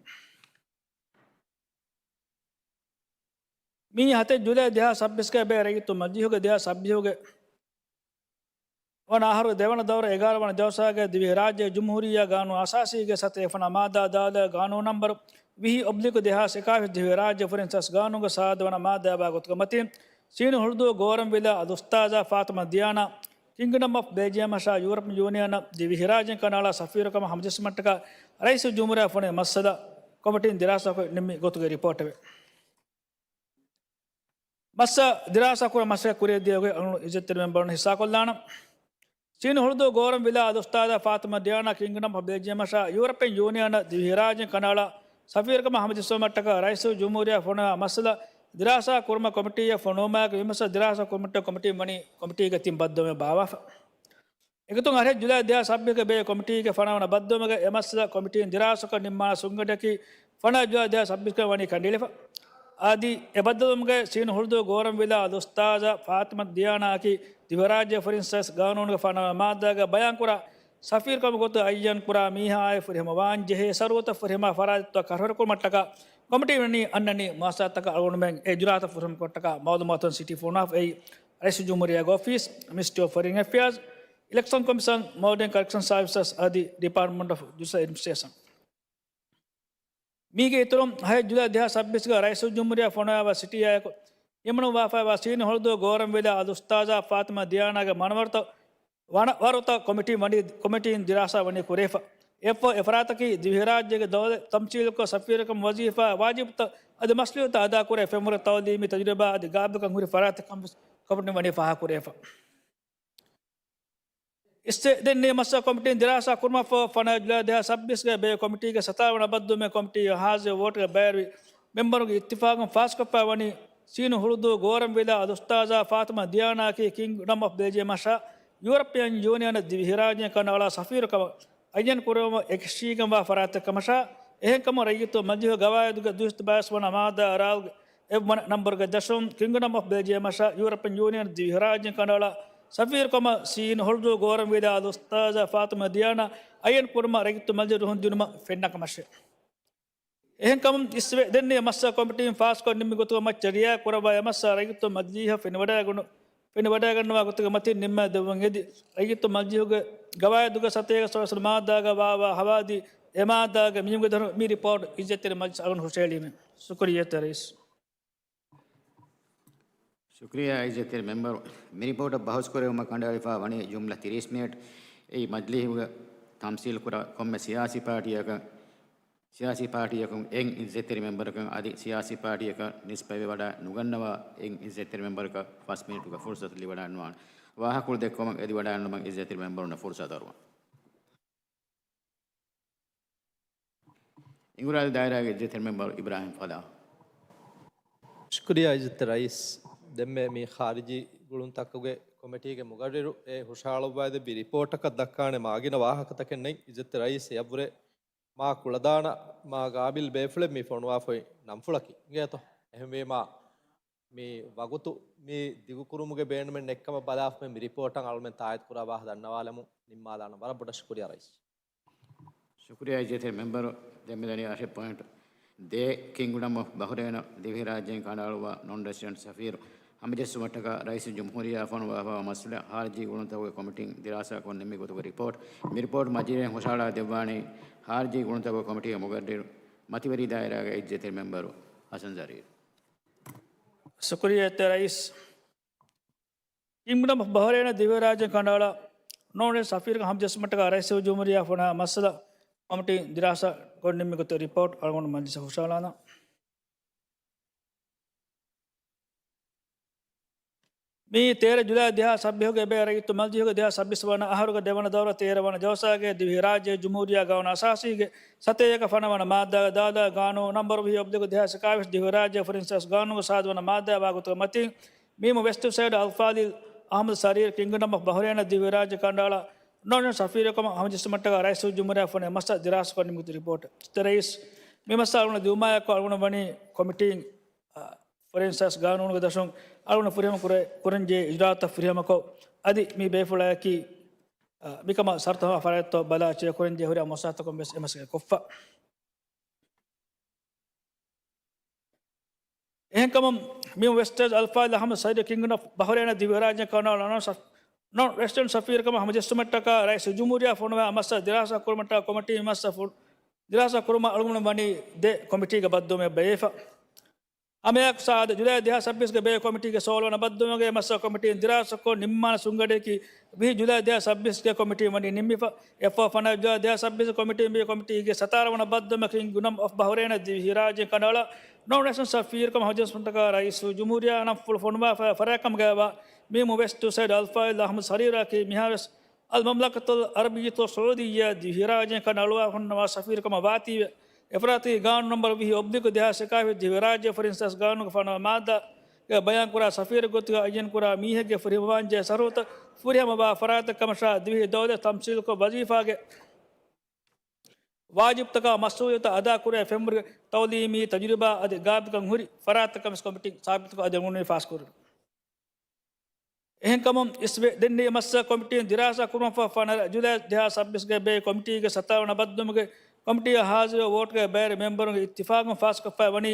މިއީ ހަތެއް ޖުލައި ދެހާސް ސައްބީސްގައި ބޭރަށް ރައްޔިތު މަޖިލީހުގެ ދެހާސް ސައްބީސްގެ ވަނަ އަހަރު ދެވަނަ ދައުރަ އެގާރަ ވަނަ ޖަލްސާގައި ދިވެހިރާއްޖޭގެ ޖުމްހޫރިއްޔާ ގާނޫނު އަސާސީގެ ސަތޭކަ ވަނަ މާއްދާ ދާލާ ގާނޫނު ނަންބަރު ވިހި އޮބްލިކު ދެހާސް އެކާވީސް ދިވެހިރާއްޖެ ފުރިންސަސް ގާނޫނުގެ ސާދަ ވަނަ މާއްދާ ބާ ގޮތުގެ މަތިން ސީނު ހުޅުދޫ ގޯރަން ވިލާ އަލްއުސްތާޒާ ފާތިމަ ދިޔާނާ ކިންގްޑަމް އޮފް ބެލްޖިއަމް އަށާ ޔޫރަޕް ޔޫނިއަނަށް ދިވެހިރާއްޖެއިން ކަނޑައަޅާ ސަފީރުކަމަށް ހަމަޖެއްސުމަށްޓަކާ ރައީސުލްޖުމްހޫރިއްޔާ ފޮނުވި މައްސަލަ ކޮމިޓީން ދިރާސާކޮށް ނިންމި ގޮތުގެ ރިޕޯޓެވެ. މައްސަލަ ދިރާސާ ކުރާ މަސައްކަތް ކުރިއަށް ދިޔަ އޮތް އަޅުގަނޑު އިއްޒަތްތެރި މެމްބަރުން ހިއްސާކޮށްލާނަން. ސީނު ހުޅުދޫ ގޯރަން ވިލާ އަލްއުސްތާޒާ ފާތިމަ ދިޔާނާ ކިންގްޑަމް އޮފް ބެލްޖިއަމް އަށާ ޔޫރަޕިއަން ޔޫނިއަނަށް ދިވެހިރާއްޖެއިން ކަނޑައަޅާ ސަފީރުކަމަށް ހަމަޖެއްސުމަށްޓަކާ ރައީސުލްޖުމްހޫރިއްޔާ ފޮނުވާ މައްސަލަ ދިރާސާ ކުރުމަށް ކޮމިޓީއަށް ފޮނުވުމާއެކު މި މައްސަލަ ދިރާސާ ކުރުމަށްޓަކާ ކޮމިޓީން ވަނީ ކޮމިޓީގެ ތިން ބައްދަލުވުމެއް ބާއްވާފަ. އެގޮތުން އަށެއް ޖުލައި ދެހާސް ސައްބީސްގެ ބޭރު ކޮމިޓީގެ ފަނަރަ ވަނަ ބައްދަލުވުމުގައި އެ މައްސަލަ ކޮމިޓީން ދިރާސާކޮށް ނިންމާނެ ސުންގަނޑަކީ ފަނަރަ ޖުލައި ދެހާސް ސައްބީސްގައި ވަނީ ކަނޑައެޅިފަ. އަދި އެ ބައްދަލުވުމުގައި ސީނު ހުޅުދޫ ގޯރަން ވިލާ އަލްއުސްތާޒާ ފާތިމަ ދިޔާނާއަކީ ދިވެހިރާއްޖެ ފުރިންސަސް ގާނޫނުގެ ފަނަރަ ވަނަ މާއްދާގައި ބަޔާންކުރާ ސަފީރުކަމުގެ ގޮތުގައި އައްޔަންކުރާ މީހާއާއި ފުރިހަމަވާން ޖެހޭ ޝަރުތުތައް ފުރިހަމަ ފަރާތްތައް ކަށަވަރުކުރުމަށްޓަކާ ކޮމިޓީ ވަނީ އަންނަނީ މުއައްސަސާތަކަށް އަޅުގަނޑުމެން އެ އިޖުރާތައް ފުރިހަމަކޮށްޓަކާ މައުލޫމާތު ސިޓީ ފޮނުވާފައި ރައީސުލްޖުމްހޫރިއްޔާގެ އޮފީސް، މިނިސްޓްރީ އޮފް ފޮރިން އެފެއާޒް، އިލެކްޝަން ކޮމިޝަން، މޯލްޑިވް ކަރެކްޝަން ސާވިސަސް އަދި ޑިޕާޓްމަންޓް އޮފް ޖުޑިޝަލް އެޑްމިނިސްޓްރޭޝަން. މީގެ އިތުރުން، ހައެއް ޖުލައި ދެހާސް ސައްބީސްގަ ރައީސުލްޖުމްހޫރިއްޔާ ފޮނުވާފައިވާ ސިޓީއާއެކު ނިމުނު ވާފައިވާ ސީނިއަރ ހުޅުދޫ ގޯރަންވީލާ އަލްއުސްތާޒާ ފާތިމާ ދިޔާނާގެ މަނަވަރުތައް ވަނަ-، ވަރުތައް ކޮމިޓީން ވަނީ، ކޮމިޓީން ދިރާސާ ވަނީ ކުރެވިފަ. އެއަށްފަހު އެ ފަރާތަކީ ދިވެހިރާއްޖޭގެ ދައުލަތް ތަމްސީލުކޮށް ސަފީރުކަމުގެ ވަޒީފާ، ވާޖިބުތައް އަދި މަސްއޫލިއްޔަތުތައް އަދާކުރެވޭ ފެންވަރުގެ ތައުލީމީ ތަޖުރިބާ އަދި ގާބިލްކަން ހުރި ފަރާތެއް ކަމަށް ވެސް ކޮމިޓީން ވަނީ ފާހަގަކުރެވިފަ. އިސްވެ ދެންނެވި މައްސަލަ ކޮމިޓީން ދިރާސާ ކުރުމަށްފަހު، ފަނަރަ ޖުލައި ދެހާސް ސައްބީސްގެ ބޭ ކޮމިޓީގެ ސަތާރަ ވަނަ ބައްދުވުމެއް ކޮމިޓީގެ ހާއްޒަވެ ވޯޓުގެ ބައިވެރި މެމްބަރުންގެ އިއްތިފާގުން ފާސްކޮށްފައި ވަނީ ސީނިއަރ ހުޅުދޫ ގޯރަންވީލާ އަލްއުސްތާޒާ ފާތިމާ ދިޔާނާއަކީ ކިންގްޑަމް އޮފް ބެލްޖިއަމަށާ ޔޫރަޕިއަން ޔޫނިއަނަށް ދިވެހިރާއްޖޭން ކަނޑައަޅާ ސަފީރުކަމަށް އައްޔަން ކުރެވުމަށް އެކަށީގެންވާ ފަރާތެއް ކަމަށާ، އެހެންކަމުން ރައްޔިތު މަޖިލީހުގެ ގަވާއިދުގެ ދުއިސައްތަ ބައިސް ވަނަ މާއްދާ އަރާލުގެ އެއްވަނަ ނަންބަރުގެ ދަށުން ކިންގްޑަމް އޮފް ބެލްޖިއަމަށާ ޔޫރަޕިއަން ޔޫނިއަން ދިވެހިރާއްޖޭން ކަނޑައަޅާ ސަފީރުކަމަށް ސީނިއަރ ހުޅުދޫ ގޯރަންވީލާ އަލްއުސްތާޒާ ފާތިމާ ދިޔާނާ އައްޔަން ކުރުމަށް ރައްޔިތު މަޖިލީހުން ދިނުމަށް ފެންނަ ކަމަށެވެ. އެހެންކަމުން އިސްވެ ދެންނެވި މައްސަލަ ކޮމިޓީން ފާސްކޮށް ނިންމި ގޮތުގަ މައްޗަށް ރިއާ ކުރައްވާ އެ މައްސަލަ ރައްޔިތު މަޖިލީހަށް ފެނިވަޑައިގަންނަ-، ފެނިވަޑައިގަންނަވާ ގޮތުގެ މަތިން ނިންމާ ދެއްވަން އެދި، ރައްޔިތު މަޖިލީހުގެ ގަވާއިދުގެ ސަތޭކަ ސަތޭކަ މާއްދާގަ ވާވާ ހަވާލު ދީ، އެ މާއްދާގެ މިނިވަން ދަށުން މި ރިޕޯޓް އިއްޒަތްތެރި މަޖިލިސް އަޅުގަނޑު ހުށައެޅީމެވެ. ޝުކުރިއްޔާ ރައީސް. ޝުކުރިއްޔާ އިއްޒަތްތެރި މެމްބަރު. މި ރިޕޯޓަށް ބަހުސް ކުރެވުމަށް ކަނޑައެޅިފައި ވަނީ ޖުމްލަ ތިރީސް މިނެޓް. އެއީ މަޖިލީހުގަ ތަމްސީލް ކުރާ ކޮންމެ ސިޔާސީ ޕާޓީއަކަށް، ސިޔާސީ ޕާޓީއަކުން އެއް އިއްޒަތްތެރި މެމްބަރަކަށް އަދި ސިޔާސީ ޕާޓީއަކަށް ނިސްބަތްވެވަޑައި ނުގަންނަވާ އެއް އިއްޒަތްތެރި މެމްބަރަކަށް ފަސް މިނެޓުގެ ފުރުސަތު ލިބިވަޑައިގަންނަވާނެ. ވާހަކަފުޅު ދެއްކުމަށް އެދިވަޑައިގަންނަވަން އިއްޒަތްތެރި މެމްބަރުންނަށް ފުރުސަތު އަރުވަން. އިނގުރާލި ދާއިރާގެ އިއްޒަތްތެރި މެމްބަރު އިބްރާހިމް ފަލާހް. ޝުކުރިއްޔާ އިއްޒަތްތެރި ރައީސް. ދެންމެ މި ޚާރިޖީ ގުޅުންތަކުގެ ކޮމިޓީގެ މުގައްރިރު އެ ހުށަހަޅައްވައިދެއްވި ރިޕޯޓަކަށް ދައްކާނެ މާގިނަ ވާހަކަތަކެއް ނެތް. އިއްޒަތްތެރި ރައީސް އެއަށްވުރެ މާ ކުޅަދާނަ މާ ގާބިލް ބޭފުޅެއް މި ފޮނުވާފައި ނަންފުޅަކީ އިނގޭތޯ. އެހެންވީމާ، މި ވަގުތު މި ދިގުކުރުމުގެ ބޭނުމެއް ނެތްކަމަށް ބަލާފަ މި ރިޕޯޓަށް އަޅުމެން ތާއީދު ކުރާ ވާހަކަ ދަންނަވާލަމުން ނިންމާލާނަން. ވަރަށް ބޮޑަށް ޝުކުރިއްޔާ ރައީސް. ޝުކުރިއްޔާ އިއްޒަތްތެރި މެމްބަރު. ދެން މިދަނީ އަށެއް ޕޮއިންޓް ދޭ ކިންގްޑަމް އޮފް ބަހްރޭނަށް ދިވެހިރާއްޖޭން ކަނޑައަޅުވާ ނޮން ރެސިޑެންޓް ސަފީރު ހަމަޖެއްސުމަށްޓަކާ ރައީސުލްޖުމްހޫރިއްޔާ ފޮނުވާފައިވާ މައްސަލަ ޚާރިޖީ ގުޅުންތަކުގެ ކޮމިޓީން ދިރާސާކޮށް ނިންމި ގޮތުގެ ރިޕޯޓް. މި ރިޕޯޓް މަޖިލީހަށް ހުށަހަޅާ ދެއްވާނީ ޚާރިޖީ ގުޅުންތަކުގެ ކޮމިޓީގެ މުގައްރިރު މަތިވެރި ދާއިރާގެ އިއްޒަތްތެރި މެމްބަރު ހަސަން ޒަރީރު. ޝުކުރިއްޔާ އިއްޒަތްތެރި ރައީސް. ކިންގްޑަމް އޮފް ބަހްރޭނަށް ދިވެހިރާއްޖޭން ކަނޑައަޅާ ނޮން ރެސިޑެންޓް ސަފީރުކަމަށް ހަމަޖެއްސުމަށްޓަކާ ރައީސުލްޖުމްހޫރިއްޔާ ފޮނުވާ މައްސަލަ ކޮމިޓީން ދިރާސާ ކޮށް ނިންމި ގޮތުގެ ރިޕޯޓް އަޅުގަނޑު މަޖިލިސަށް ހުށަހަޅާނަން. މިއީ ތޭރަ ޖުލައި ދެހާސް ސައްބީސްގެ ބޭ ރައްޔިތު މަޖިލީހުގެ ދެހާސް ސައްބީސް ވަނަ އަހަރުގެ ދެވަނަ ދައުރާ ތޭރަ ވަނަ ޖަލްސާގެ ދިވެހިރާއްޖޭގެ ޖުމްހޫރިއްޔާ ގާނޫނު އަސާސީގެ ސަތޭކަ ފަނަވަނަ މާއްދާގެ ދާލާ ގާނޫނު ނަންބަރު ވިހި އޮބްލިކު ދެހާސް އެކާވީސް ދިވެހިރާއްޖޭގެ ފޮރިން ސާސް ގާނޫނުގެ ސާދަ ވަނަ މާއްދާ ވާގޮތުގެ މަތިން މީމު ވެސްޓް ސައިޑް އަލްފާޟިލް އަޙްމަދު ސަރީރު ކިންގްޑަމް އޮފް ބަހްރޭނަށް ދިވެހިރާއްޖެ ކަނޑައަޅާ ނޮން ރެސިޑެންޓް ސަފީރުކަމަށް ހަމަޖެއްސުމަށްޓަކާ ރައީސުލްޖުމްހޫރިއްޔާ ފޮނުވި މައްސަލަ ދިރާސާކޮށް ނިންމި ގޮތުގެ ރިޕޯޓް. އިއްޒަތްތެރި ރައީސް، މި މައްސަލަ އަޅުގަނޑު ދިއުމާއެކު އަޅުގަނޑު ވަނީ ކޮމިޓީން، އަ، ފޮރިން ސާސް ގާނޫނުގެ ދަށުން އަޅުގަނޑު ފުރިހަމަ ކުރެ-، ކުރަންޖެހޭ އިޖުރާއަތްތައް ފުރިހަމަކޮށް، އަދި މި ބޭފުޅާއެކީ، އަ، މިކަމަށް ސަރުތަހާ ފަރާތްތައް ބަލާ ޗެއާ ކުރަންޖެހޭ ހުރިހާ މުއައްސަސާތަކުން ވެސް އެ މަސައްކަތް ކޮށްފަ. އެހެންކަމުން މި ވެސްޓް ސައިޑް އަލްފާޟިލް އަޙްމަދު ސަރީރު ކިންގްޑަމް އޮފް ބަހްރޭނަށް ދިވެހިރާއްޖެ ކަނޑައަޅާ ނޮން ރެސިޑެންޓް ސަފީރުކަމަށް ހަމަޖެއްސުމަށްޓަކާ ރައީސުލްޖުމްހޫރިއްޔާ ފޮނުވާ މައްސަލަ ދިރާސާ ކުރުމަށްޓަކާ ކޮމިޓީ މައްސަލަ ފު-، ދިރާސާ ކުރުމަށް އަޅުގަނޑު ވަނީ ދެ ކޮމިޓީގެ ބައްދުވުމެއް ބަޔެފަ. ހަމައެއާއެކު ސާދަ ޖުލައި ދެހާސް ސައްބީސްގެ ބޭ ކޮމިޓީގެ ސޯޅަ ވަނަ ބައްދުވުމުގެ މައްސަލަ ކޮމިޓީން ދިރާސާކޮށް ނިންމާނެ ސުންގަޑިއަކީ ވިހި ޖުލައި ދެހާސް ސައްބީސްގެ ކޮމިޓީން ވަނީ ނިންމިފަ. އެއަށްފަހު ފަނަރަ ޖުލައި ދެހާސް ސައްބީސް ކޮމިޓީން ބޭ ކޮމިޓީގެ ސަތާރަ ވަނަ ބައްދުވުމަށް ކިންގްޑަމް އޮފް ބަހްރޭނަށް ދިވެހިރާއްޖެ ކަނޑައަޅާ ނޮން ރެސިޑެންޓް ސަފީރުކަމަށް ހަމަޖެއްސުމަށްޓަކާ ރައީސުލްޖުމްހޫރިއްޔާ ނަންފުޅު ފޮނުވާފައި ފަރާތްކަމުގައިވާ މީމު ވެސްޓް ސައިޑް އަލްފާޟިލް އަޙްމަދު ސަރީރަކީ މިހާރުވެސް އަލް މަމްލަކަތުލް ޢަރަބިއްޔަތު ސަޢޫދިއްޔާ ދިވެހިރާއްޖެ ކަނޑައަޅުވާ ހުންނަވާ ސަފީރުކަމަށް ވާތީވެ، އެފަރާތަކީ ގާނޫނު ނަންބަރު ވިހި އޮބްލިކު ދެހާސް އެކާވީސް ދިވެހިރާއްޖެ ފޮރިން ސާސް ގާނޫނުގެ ފަނަރަ ވަނަ މާއްދާގެ ބަޔާންކުރާ ސަފީރެއް ގޮތުގަ އައްޔަންކުރާ މީހެއްގެ ފުރިހަމަވާންޖެހޭ ޝަރުޠުތައް ފުރިހަމަވާ ފަރާތެއް ކަމަށާ ދިވެހި ދައުލަތް ތަމްސީލުކޮށް ވަޒީފާގެ ވާޖިބުތަކާ މަސްއޫލިއްޔަތުތައް އަދާކުރެވޭ ފެންވަރުގެ ތައުލީމީ ތަޖުރިބާ އަދި ގާބިލްކަން ހުރި ފަރާތެއް ކަމަށް ކޮމިޓީން ސާބިތުކޮށް އަދި އަޅުގަނޑު ފާސްކުރި. އެހެންކަމުން އިސްވެ ދެންނެވި މައްސަލަ ކޮމިޓީން ދިރާސާ ކުރުމަށްފަހު ފަނަރަ ޖުލައި ދެހާސް ސައްބީސްގެ ބޭ ކޮމިޓީގެ ސަތާރަ ވަނަ ބައްދުވުމުގެ ކޮމިޓީއަށް ހާޒިރު ވޯޓްގައި ބައިވެރި މެމްބަރުންގެ އިއްތިފާގުން ފާސްކޮށްފައި ވަނީ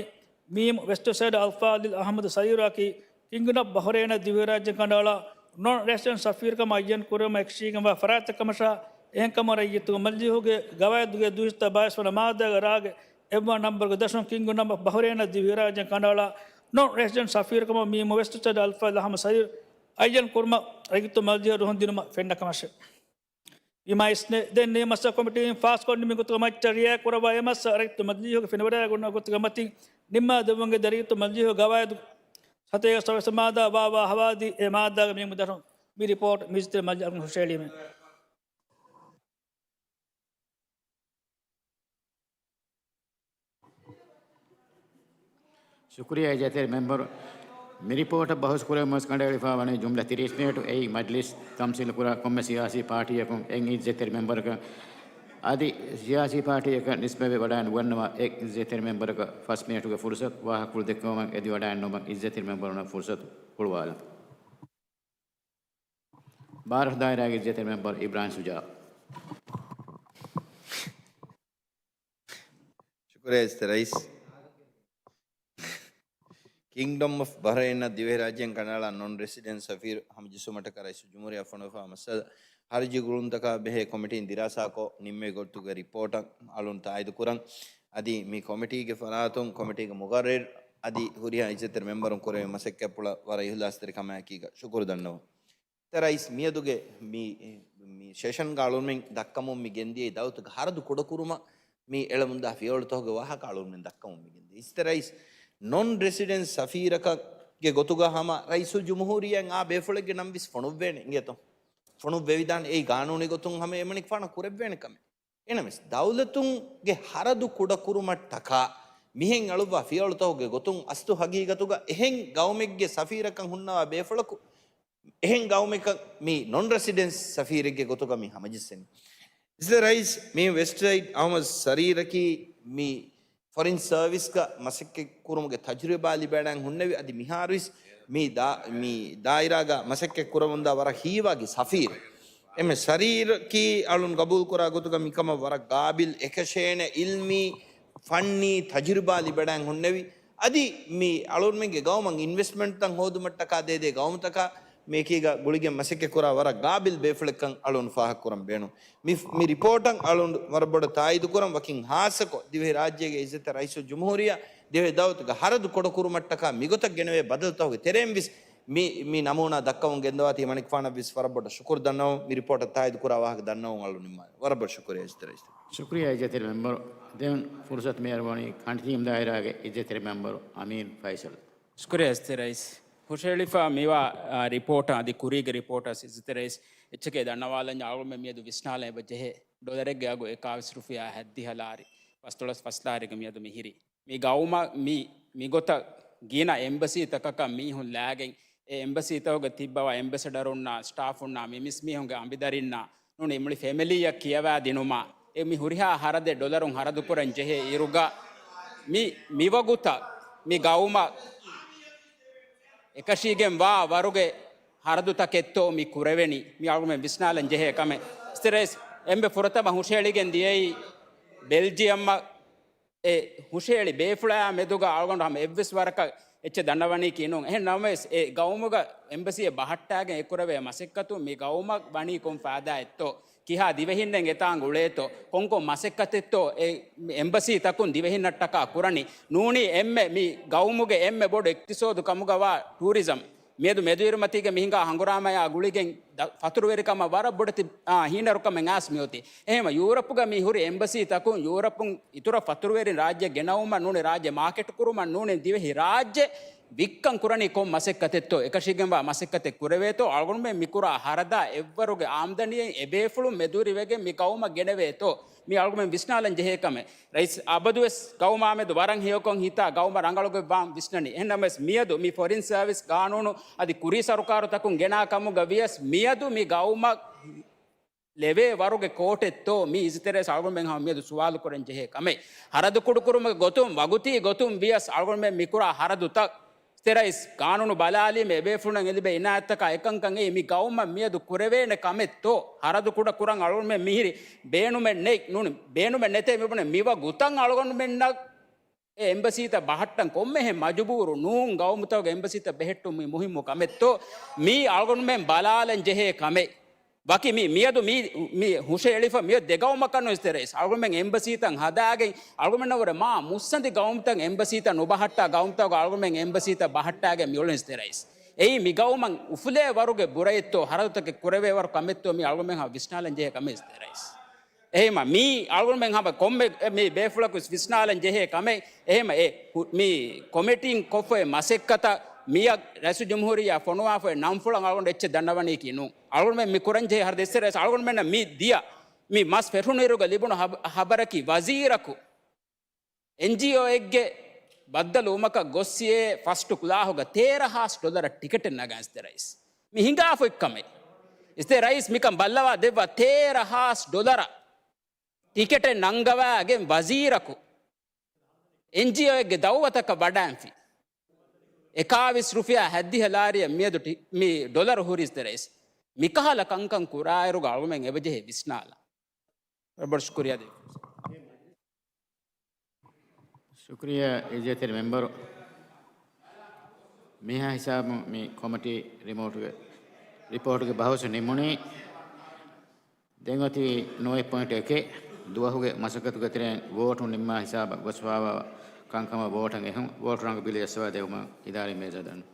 މީމް ވެސްޓް ސައިޑް އަލްފާޟިލް އަޙްމަދު ސައީރާއަކީ ކިންގްޑަމް އޮފް ބަހްރެއިނަށް ދިވެހިރާއްޖެ ކަނޑައަޅާ ނޮން ރެސިޑެންޓް ސަފީރުކަމަށް އައްޔަން ކުރެވުމަށް އެކަށީގެންވާ ފަރާތްތަކަށް ކަމަށާ، އެހެންކަމުން ރައްޔިތުންގެ މަޖިލީހުގެ ގަވާއިދުގެ ދުއިސައްތަ ބާވީސް ވަނަ މާއްދާގެ ރާގެ އެއްވަނަ ނަންބަރުގެ ދަށުން ކިންގްޑަމް އޮފް ބަހްރެއިނަށް ދިވެހިރާއްޖެ ކަނޑައަޅާ ނޮން ރެސިޑެންޓް ސަފީރުކަމަށް މީމް ވެސްޓް ސައިޑް އަލްފާޟިލް އަޙްމަދު ސައީރު އައްޔަން ކުރުމަށް ރައްޔިތުންގެ މަޖިލީހަށް ރުހުން ދިނުމަށް ފެންނަ ކަމަށެވެ. ވީމާ އިސްނެ ދެން ނިމަސް ކޮމިޓީން ފާސްކޮށް ނިމި ގޮތުގަ މައްޗަށް ރިއާ ކުރައްވާ އެ މައްސަލަ ރައްޔިތުންގެ މަޖިލީހުގެ ފެނިވަޑައިގަންނަ ގޮތުގެ މަތިން ނިންމާ ދެއްވުމުގެ ރައްޔިތުންގެ މަޖިލީހުގެ ގަވާއިދު ސަތޭކަ ސައްތަ މާއްދާ ބާއްވާ ހަވާލު ދީ އެ މާއްދާގެ މިން ދަށުން މި ރިޕޯޓް މި އިއްޒަތްތެރި މަޖިލީހަށް ހުށައެޅީމެވެ. ޝުކުރިއްޔާ އިއްޒަތްތެރި މެމްބަރު. މި ރިޕޯޓަށް ބަހުސް ކުރެވުމަށް ކަނޑައެޅިފައިވަނީ ޖުމްލަ ތިރީސް މިނެޓު. އެއީ މަޖްލިސް ތަމްސީލު ކުރާ ކޮންމެ ސިޔާސީ ޕާޓީއަކުން އެއް އިއްޒަތްތެރި މެމްބަރަކަށް އަދި ސިޔާސީ ޕާޓީއަކަށް ނިސްބަތްވެ ވަޑައިނު ގަންނަވާ އެއް އިއްޒަތްތެރި މެމްބަރަކަށް ފަސް މިނެޓުގެ ފުރުސަތު. ވާހަކަފުޅު ދެއްކެވުމަށް އެދިވަޑައިން ނުމަށް އިއްޒަތްތެރި މެމްބަރުންނަށް ފުރުސަތު ހުޅުވާލަން. ބާރަށު ދާއިރާގެ އިއްޒަތްތެރި މެމްބަރު އިބްރާހިމް ސުޖާ. ޝުކުރިއްޔާ އިއްޒަތްތެރި ރައީސް. ކިންގްޑަމް އޮފް ބަހްރެއިންއަށް ދިވެހިރާއްޖޭން ކަނޑައަޅާ ނޮން ރެސިޑެންޓް ސަފީރު ހަމަޖެއްސުމަށްޓަކާ ރައީސުލްޖުމްހޫރިއްޔާ ފޮނުވާ މައްސަލަ ޚާރިޖީ ގުޅުންތަކާ ބެހޭ ކޮމިޓީން ދިރާސާކޮށް ނިންމި ގޮތުގެ ރިޕޯޓަށް އަޅުން ތާއީދު ކުރަން. އަދި މި ކޮމިޓީގެ ފަރާތުން ކޮމިޓީގެ މުގައްރިރު އަދި ހުރިހާ އިއްޒަތްތެރި މެމްބަރުން ކުރެވޭ މަސައްކަތްޕުޅަށް ވަރަށް އިހުލާސްތެރިކަމާއެކީގަ ޝުކުރު ދަންނަވަން. އިއްޒަތްތެރި ރައީސް މިއަދުގެ މި، މި ސެޝަންގަ އަޅުންމެން ދައްކަމުން މި ގެންދިޔައީ ދައުލަތުގެ ހަރަދު ކުޑަކުރުމަށް މި އެޅަމުންދާ ފިޔަވަޅުތަކުގެ ވާހަކަ އަޅުންމެން ދައްކަމުން މި ގެންދިޔަ. އިއްޒަތްތެރި ރައީސް ނޮން ރެސިޑެންޓް ސަފީރަކަށްގެ ގޮތުގަ ހަމަ ރައީސުލްޖުމްހޫރިއްޔާ އާ ބޭފުޅެއްގެ ނަން ވެސް ފޮނުއްވޭނެ އިނގޭތޯ. ފޮނުއްވެވިދާނެ އެއީ ގާނޫނީ ގޮތުން ހަމަ އެމަނިކުފާނަށް ކުރެއްވޭނެ ކަމެއް. އެނަމެސް ދައުލަތުންގެ ހަރަދު ކުޑަކުރުމަށްޓަކާ މިހެން އަޅުއްވާ ފިޔަވަޅުތަކުގެ ގޮތުން އަސްލު ހަގީގަތުގަ އެހެން ގައުމެއްގެ ސަފީރަކަށް ހުންނަވާ ބޭފުޅަކު އެހެން ގައުމަކަށް މި ނޮން ރެސިޑެންޓް ސަފީރެއްގެ ގޮތުގަ މި ހަމަޖެއްސެނީ. އިއްޒަތްތެރި ރައީސް މި ވެސްޓް ސައިޑް އަޙްމަދު ސައީރަކީ މި ފޮރިން ސަރވިސްގަ މަސައްކަތްކުރުމުގެ ތަޖުރިބާ ލިބޭނެ ހުންނެވި އަދި މިހާރުވެސް މި ދާ-، މި ދާއިރާގަ މަސައްކަތް ކުރަމުންދާ ވަރަށް ހީވާގި ސަފީރެއް. އެމެ ސަރީރަކީ އަޅުން ގަބޫލުކުރާ ގޮތުގަ މިކަމަށް ވަރަށް ގާބިލް އެކަށޭނެ އިލްމީ، ފަންނީ ތަޖުރިބާ ލިބެޑައިން ހުންނެވި. އަދި މި އަޅުންމެންގެ ގައުމަށް އިންވެސްޓްމަންޓްތައް ހޯދުމަށްޓަކާ ދޭދޭ ގައުމުތަކާ މިއެކީގަ ގުޅިގެން މަސައްކަތް ކުރާ ވަރަށް ގާބިލް ބޭފުޅެއްކަން އަޅުން ފާހަގަކުރަން ބޭނުން. މި، މި ރިޕޯޓަށް އަޅުން ވަރަށް ބޮޑަށް ތާއީދު ކުރަން ވަކިން ހާއްސަކޮށް ދިވެހި ރާއްޖޭގެ އިއްޒަތްތެރި ރައީސުލްޖުމްހޫރިއްޔާ ދިވެހި ދައުލަތުގެ ހަރަދު ކުޑަކުރުމަށްޓަކާ މިގޮތަށް ގެނެވޭ ބަދަލުތަކުގެ ތެރެއިން ވެސް މި، މި ނަމޫނާ ދައްކަމުން ގެންދަވާތީ މަނިކުފާނަށް ވެސް ވަރަށް ބޮޑަށް ޝުކުރު ދަންނަވަން. މި ރިޕޯޓަށް ތާއީދު ކުރާ ވާހަކަ ދަންނަވަން އަޅު ނިންމާލަން. ވަރަށް ބޮޑަށް ޝުކުރިއްޔާ އިއްޒަތްތެރި ރައީސް. ޝުކުރިއްޔާ އިއްޒަތްތެރި މެމްބަރު. ދެން ފުރުސަތު މި އަރުވަނީ ކަނޑިތީމް ދާއިރާގެ އިއްޒަތްތެރި މެމްބަރު އަމީން ފައިސަލް. ޝުކުރިއްޔާ އިއްޒަތްތެރި ރައީސް. ހުށައެޅިފަ މިވާ، އާ، ރިޕޯޓަށް އަދި ކުރީގެ ރިޕޯޓަށް އިއްޒަތްތެރި ރައީސް އެއްޗެކޭ ދަންނަވާލަންޏާ އަޅުގަނޑުމެން މިއަދު ވިސްނާލަން އެބަ ޖެހޭ ޑޮލަރެއްގެ އަގު އެކާވީސް ރުފިޔާ ހަތްދިހަ ލާރި، ފަސްދޮޅަސް ފަސް ލާރީގަ މިއަދު މިހިރީ. މި ގައުމަށް މި، މިގޮތަށް ގިނަ އެމްބަސީތަކަކަށް މީހުން ލާގެން، އެ އެމްބަސީތަކުގަ ތިއްބަވާ އެމްބެސެޑަރުންނާ، ސްޓާފުންނާ، މި މިސް މީހުންގެ އަނބިދަރިންނާ ނޫނީ މުޅި ފެމިލީއަށް ކިޔަވާ ދިނުމާ، އެ މި ހުރިހާ ހަރަދެއް ޑޮލަރުން ހަރަދުކުރަން ޖެހޭ އިރުގަ، މި، މިވަގުތަށް މި ގައުމަށް އެކަށީގެން ވާ ވަރުގެ ހަރަދުތަކެއްތޯ މި ކުރެވެނީ؟ މި އަޅުގަނޑުމެން ވިސްނާލަން ޖެހޭ ކަމެއް. އިއްޒަތްތެރި ރައީސް، އެންމެ ފުރަތަމަ ހުށައެޅިގެން ދިޔައީ ބެލްޖިއަމަށް އެ ހުށައެޅި ބޭފުޅާ މެދުގަ އަޅުގަނޑު ހަމަ އެއްވެސް ވަރަކަށް އެއްޗެއް ދަންނަވަނީކީ ނޫން. އެހެން ނަމަވެސް، އެ ގައުމުގަ އެމްބަސީއެއް ބަހައްޓާގެން އެ ކުރެވޭ މަސައްކަތުން މި ގައުމަށް ވަނީ ކޮން ފާއިދާއެއްތޯ؟ ކިހާ ދިވެހިންނެއް އެތާނގަ އުޅޭތޯ؟ ކޮންކޮން މަސައްކަތެއްތޯ އެ އެމްބަސީތަކުން ދިވެހިންނަށްޓަކާ ކުރަނީ؟ ނޫނީ އެންމެ މި ގައުމުގެ އެންމެ ބޮޑު އިޤްތިޞާދު ކަމުގަވާ ޓޫރިޒަމް މިއަދު މެދުއިރުމަތީގެ މި ހިނގާ ހަނގުރާމަޔާ ގުޅިގެން ދަ-، ފަތުރުވެރިކަމަށް ވަރަށް ބޮޑެތި، އާ، ހީނަރުކަމެއް އައިސް މިއޮތީ. އެހެންވެ، ޔޫރަޕުގަ މި ހުރި އެމްބަސީތަކުން ޔޫރަޕުން އިތުރަށް ފަތުރުވެރިން ރާއްޖެ ގެނައުމަށް ނޫނީ ރާއްޖެ މާކެޓް ކުރުމަށް ނޫނީ ދިވެހި ރާއްޖެ ވިއްކަން ކުރަނީ ކޮން މަސައްކަތެއްތޯ؟ އެކަށީގެންވާ މަސައްކަތެއް ކުރެވޭތޯ؟ އަޅުގަނޑުމެން މިކުރާ ހަރަދާ އެއްވަރުގެ އާމްދަނީއެއް އެބޭފުޅުން މެދުވެރިވެގެން މި ގައުމަށް ގެނެވޭތޯ؟ މި އަޅުގަނޑުމެން ވިސްނާލަން ޖެހޭ ކަމެއް. ރައީސް އަބަދުވެސް ގައުމާމެދު ވަރަށް ހެޔޮކޮށް ހިތާ ގައުމަށް ރަނގަޅުގޮތް ވާން ވިސްނަނީ. އެހެންނަމަވެސް މިއަދު މި ފޮރިން ސަރވިސް ގާނޫނު އަދި ކުރީ ސަރުކާރުތަކުން ގެނާ ކަމުގަ ވިޔަސް މިއަދު މި ގައުމަށް ލެވޭ ވަރުގެ ކޯޓެއްތޯ މި އިއްޒަތްތެރި ރައީސް އަޅުގަނޑުމެން ހަމަ މިއަދު ސުވާލު ކުރަން ޖެހޭ ކަމެއް. ހަރަދު ކުޑަކުރުމުގެ ގޮތުން ވަގުތީ ގޮތުން ވިޔަސް އަޅުގަނޑުމެން މިކުރާ ހަރަދުތައް އިސްތެ ރައީސް، ގާނޫނު ބަލާލީމަ އެބޭފުޅުންނަށް އެ ލިބޭ އިނާޔަތްތަކާ އެކަންކަން އެއީ މި ގައުމަށް މިއަދު ކުރެވޭނެ ކަމެއްތޯ؟ ހަރަދު ކުޑަ ކުރަން އަޅުގަނޑުމެން މިހިރީ ބޭނުމެއް ނެތް ނޫން، ބޭނުމެއް ނެތޭ މިބުނެ މިވަގުތަށް އަޅުގަނޑުމެންނަށް އެ އެމްބަސީތައް ބަހައްޓަން ކޮންމެހެން މަޖުބޫރު ނޫން. ގައުމުތަކުގެ އެމްބަސީތައް ބެހެއްޓުން މި މުހިއްމު ކަމެއްތޯ؟ މީ އަޅުގަނޑުމެން ބަލާލަން ޖެހޭ ކަމެއް. ވަކި މި، މިއަދު މި، މި ހުށައެޅިފަ މިއޮތް ދެ ގައުމަކަށް ނޫން އިސްތެ ރައީސް. އަޅުގަނޑުމެން އެމްބަސީތައް ހަދާގެން، އަޅުގަނޑުމެންނަށް ވުރެ މާ މުއްސަނދި ގައުމުތައް އެމްބަސީތައް ނުބަހައްޓާ ގައުމުތަކުގަ އަޅުގަނޑުމެން އެމްބަސީތައް ބަހައްޓާގެން މިއުޅެން އިސްތެ ރައީސް. އެއީ މި ގައުމަށް އުފުލޭ ވަރުގެ ބުރައެއްތޯ، ހަރަދުތަކެއް ކުރެވޭ ވަރު ކަމެއްތޯ މީ އަޅުގަނޑުމެން ހަމަ ވިސްނާލަން ޖެހޭ ކަމެއް އިސްތެ ރައީސް. އެހެމަ މީ އަޅުގަނޑުމެން ހަމަ ކޮންމެ މި ބޭފުޅަކު ވިސްނާލަން ޖެހޭ ކަމެއް. އެހެމަ އެ ހު-، މި ކޮމިޓީން ކޮށްފައި މަސައްކަތަށް މިއަށް ރައީސުލްޖުމްހޫރިއްޔާ ފޮނުވާފައި ނަންފުޅަށް އަޅުގަނޑު އެއްޗެއް ދަންނަވަނީކީ ނޫން. އަޅުގަނޑުމެން މި ކުރަން ޖެހޭ ހަރަދު އިސްތެ ރައީސް، އަޅުގަނޑުމެންނަށް މި ދިޔަ މި މަސް ފެށުނުއިރުގަ ލިބުނު ހަބ-، ހަބަރަކީ ވަޒީރަކު އެންޖީއޯއެއްގެ ބައްދަލުވުމަކަށް ގޮއްސިއޭ ފަސްޓު ކްލާހުގަ ތޭރަ ހާސް ޑޮލަރަށް ޓިކެޓެއް ނަގާ އިސްތެ ރައީސް. މި ހިނގާފައި ކަމެއް. އިސްތެ ރައީސް މިކަން ބައްލަވާ ދެއްވާ ތޭރަ ހާސް ޑޮލަރަށް ޓިކެޓެއް ނަންގަވާގެން ވަޒީރަކު އެންޖީއޯއެއްގެ ދައުވަތަކަށް ވަޑާންފި. އެކާވީސް ރުފިޔާ ހައްދިހަ ލާރިއަށް މިއަދު ޓި-، މި ޑޮލަރު ހުރި އިސްތެ ރައީސް. މިކަހަލަ ކަންކަން ކުރާއިރުގަ އަޅުމެން އެބަޖެހޭ ވިސްނާލަން. ބޮޑު ޝުކުރިޔާ ދޭ. ޝުކުރިޔާ އިއްޒަތްތެރި މެމްބަރު. މިހާ ހިސާބުން މި ކޮމިޓީ ރިމޯޓުގެ، ރިޕޯޓުގެ ބަހުސް ނިމުނީ. ދެން އޮތީ ނުވައެއް ޕޮއިންޓް އެކެއް، ދުވަހުގެ މަސައްކަތުގެ ތެރެއިން ވޯޓު ނިންމާ ހިސާބަށް ގޮސްފާވާ ކަންކަމަށް ވޯޓަށް އެހުން. ވޯޓު ރަނގަޅު ބިލި ޖައްސަވާ ދެވުމަށް އިދާރީ މޭޒަށް ދަންނަ.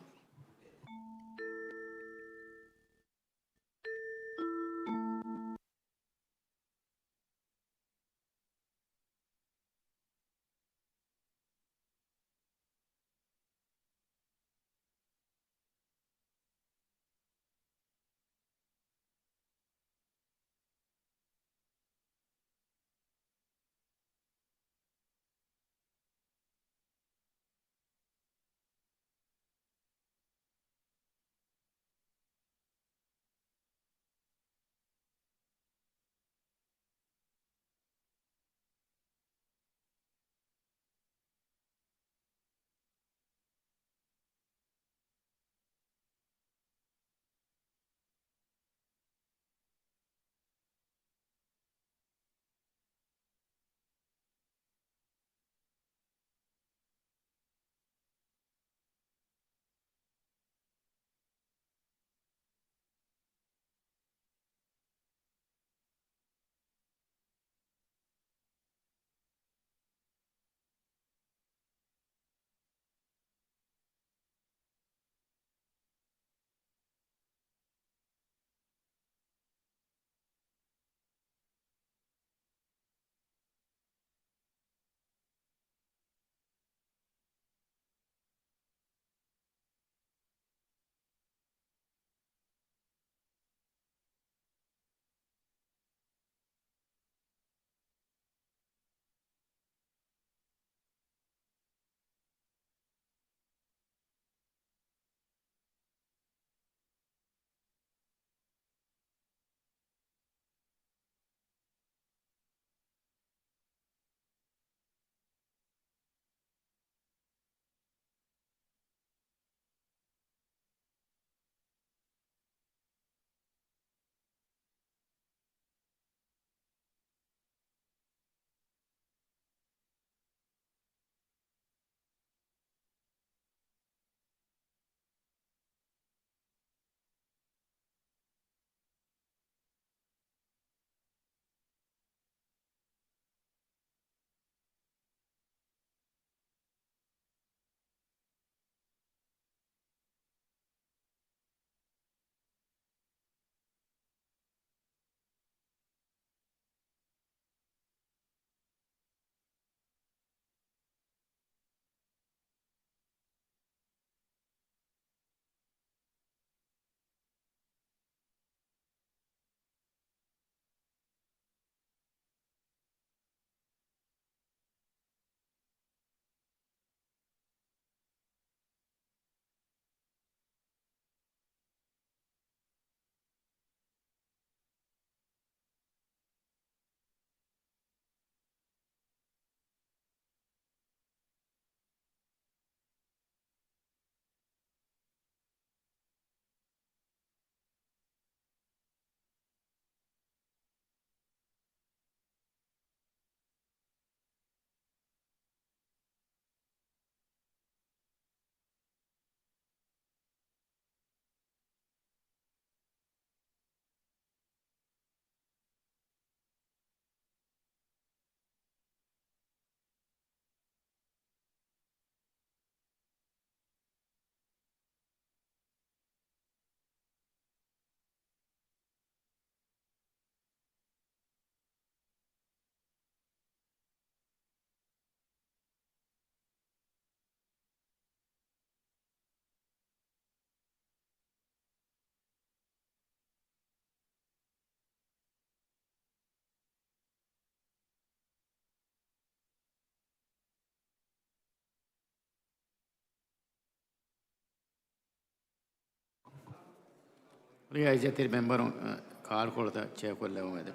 އިއްޒަތްތެރި މެމްބަރުން، އަ، ކާރުކޮޅުތައް ޗެއާކޮށްލެވުމެވެ.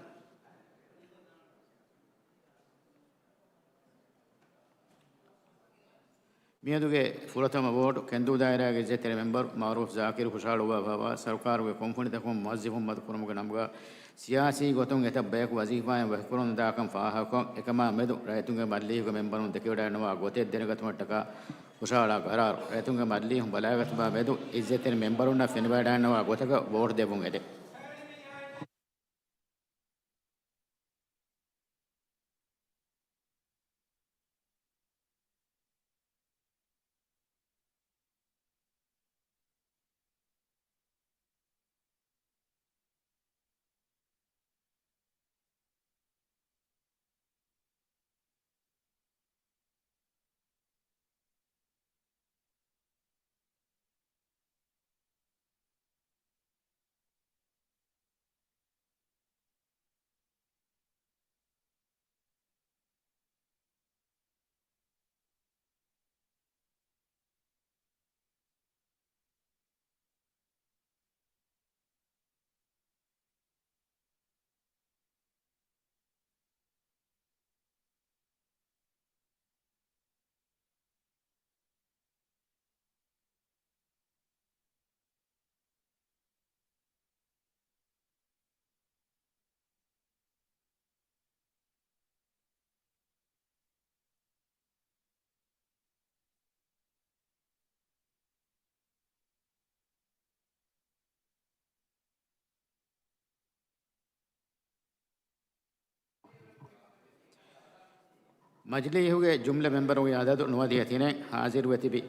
މިއަދުގެ ފުރަތަމަ ވޯޓު ކެންދޫ ދާއިރާގެ އިއްޒަތްތެރި މެމްބަރު މައުރޫފް ޒާކިރު ހުށަހަޅުއްވާފައިވާ ސަރުކާރުގެ ކުންފުނިތަކުން މުވައްޒިފުން މަދުކުރުމުގެ ނަމުގަ ސިޔާސީ ގޮތުން އެތައް ބަޔަކު ވަޒީފާއިން ވަކިކުރަމުންދާކަން ފާހަގަކޮށް، އެކަމާ މެދު ރައްޔިތުންގެ މަޖިލީހުގެ މެމްބަރުން ދެކެވަޑައިނުވާ ގޮތެއް ދެނެގަތުމަށްޓަކާ ހުށަހަޅާ ގަރާރު. ރައްޔިތުންގެ މަޖިލީހުން ބަލައިގަތުމާ މެދު އިއްޒަތްތެރި މެމްބަރުންނަށް ފެނިވަޑައިންނަވާ ގޮތަކަށް ވޯޓު ދެއްވުން އެދެން. މަޖިލީހުގެ ޖުމްލަ މެމްބަރުންގެ އަދަދު ނުވަދިހަ ތިނެއް، ހާޒިރުވެ ތިބި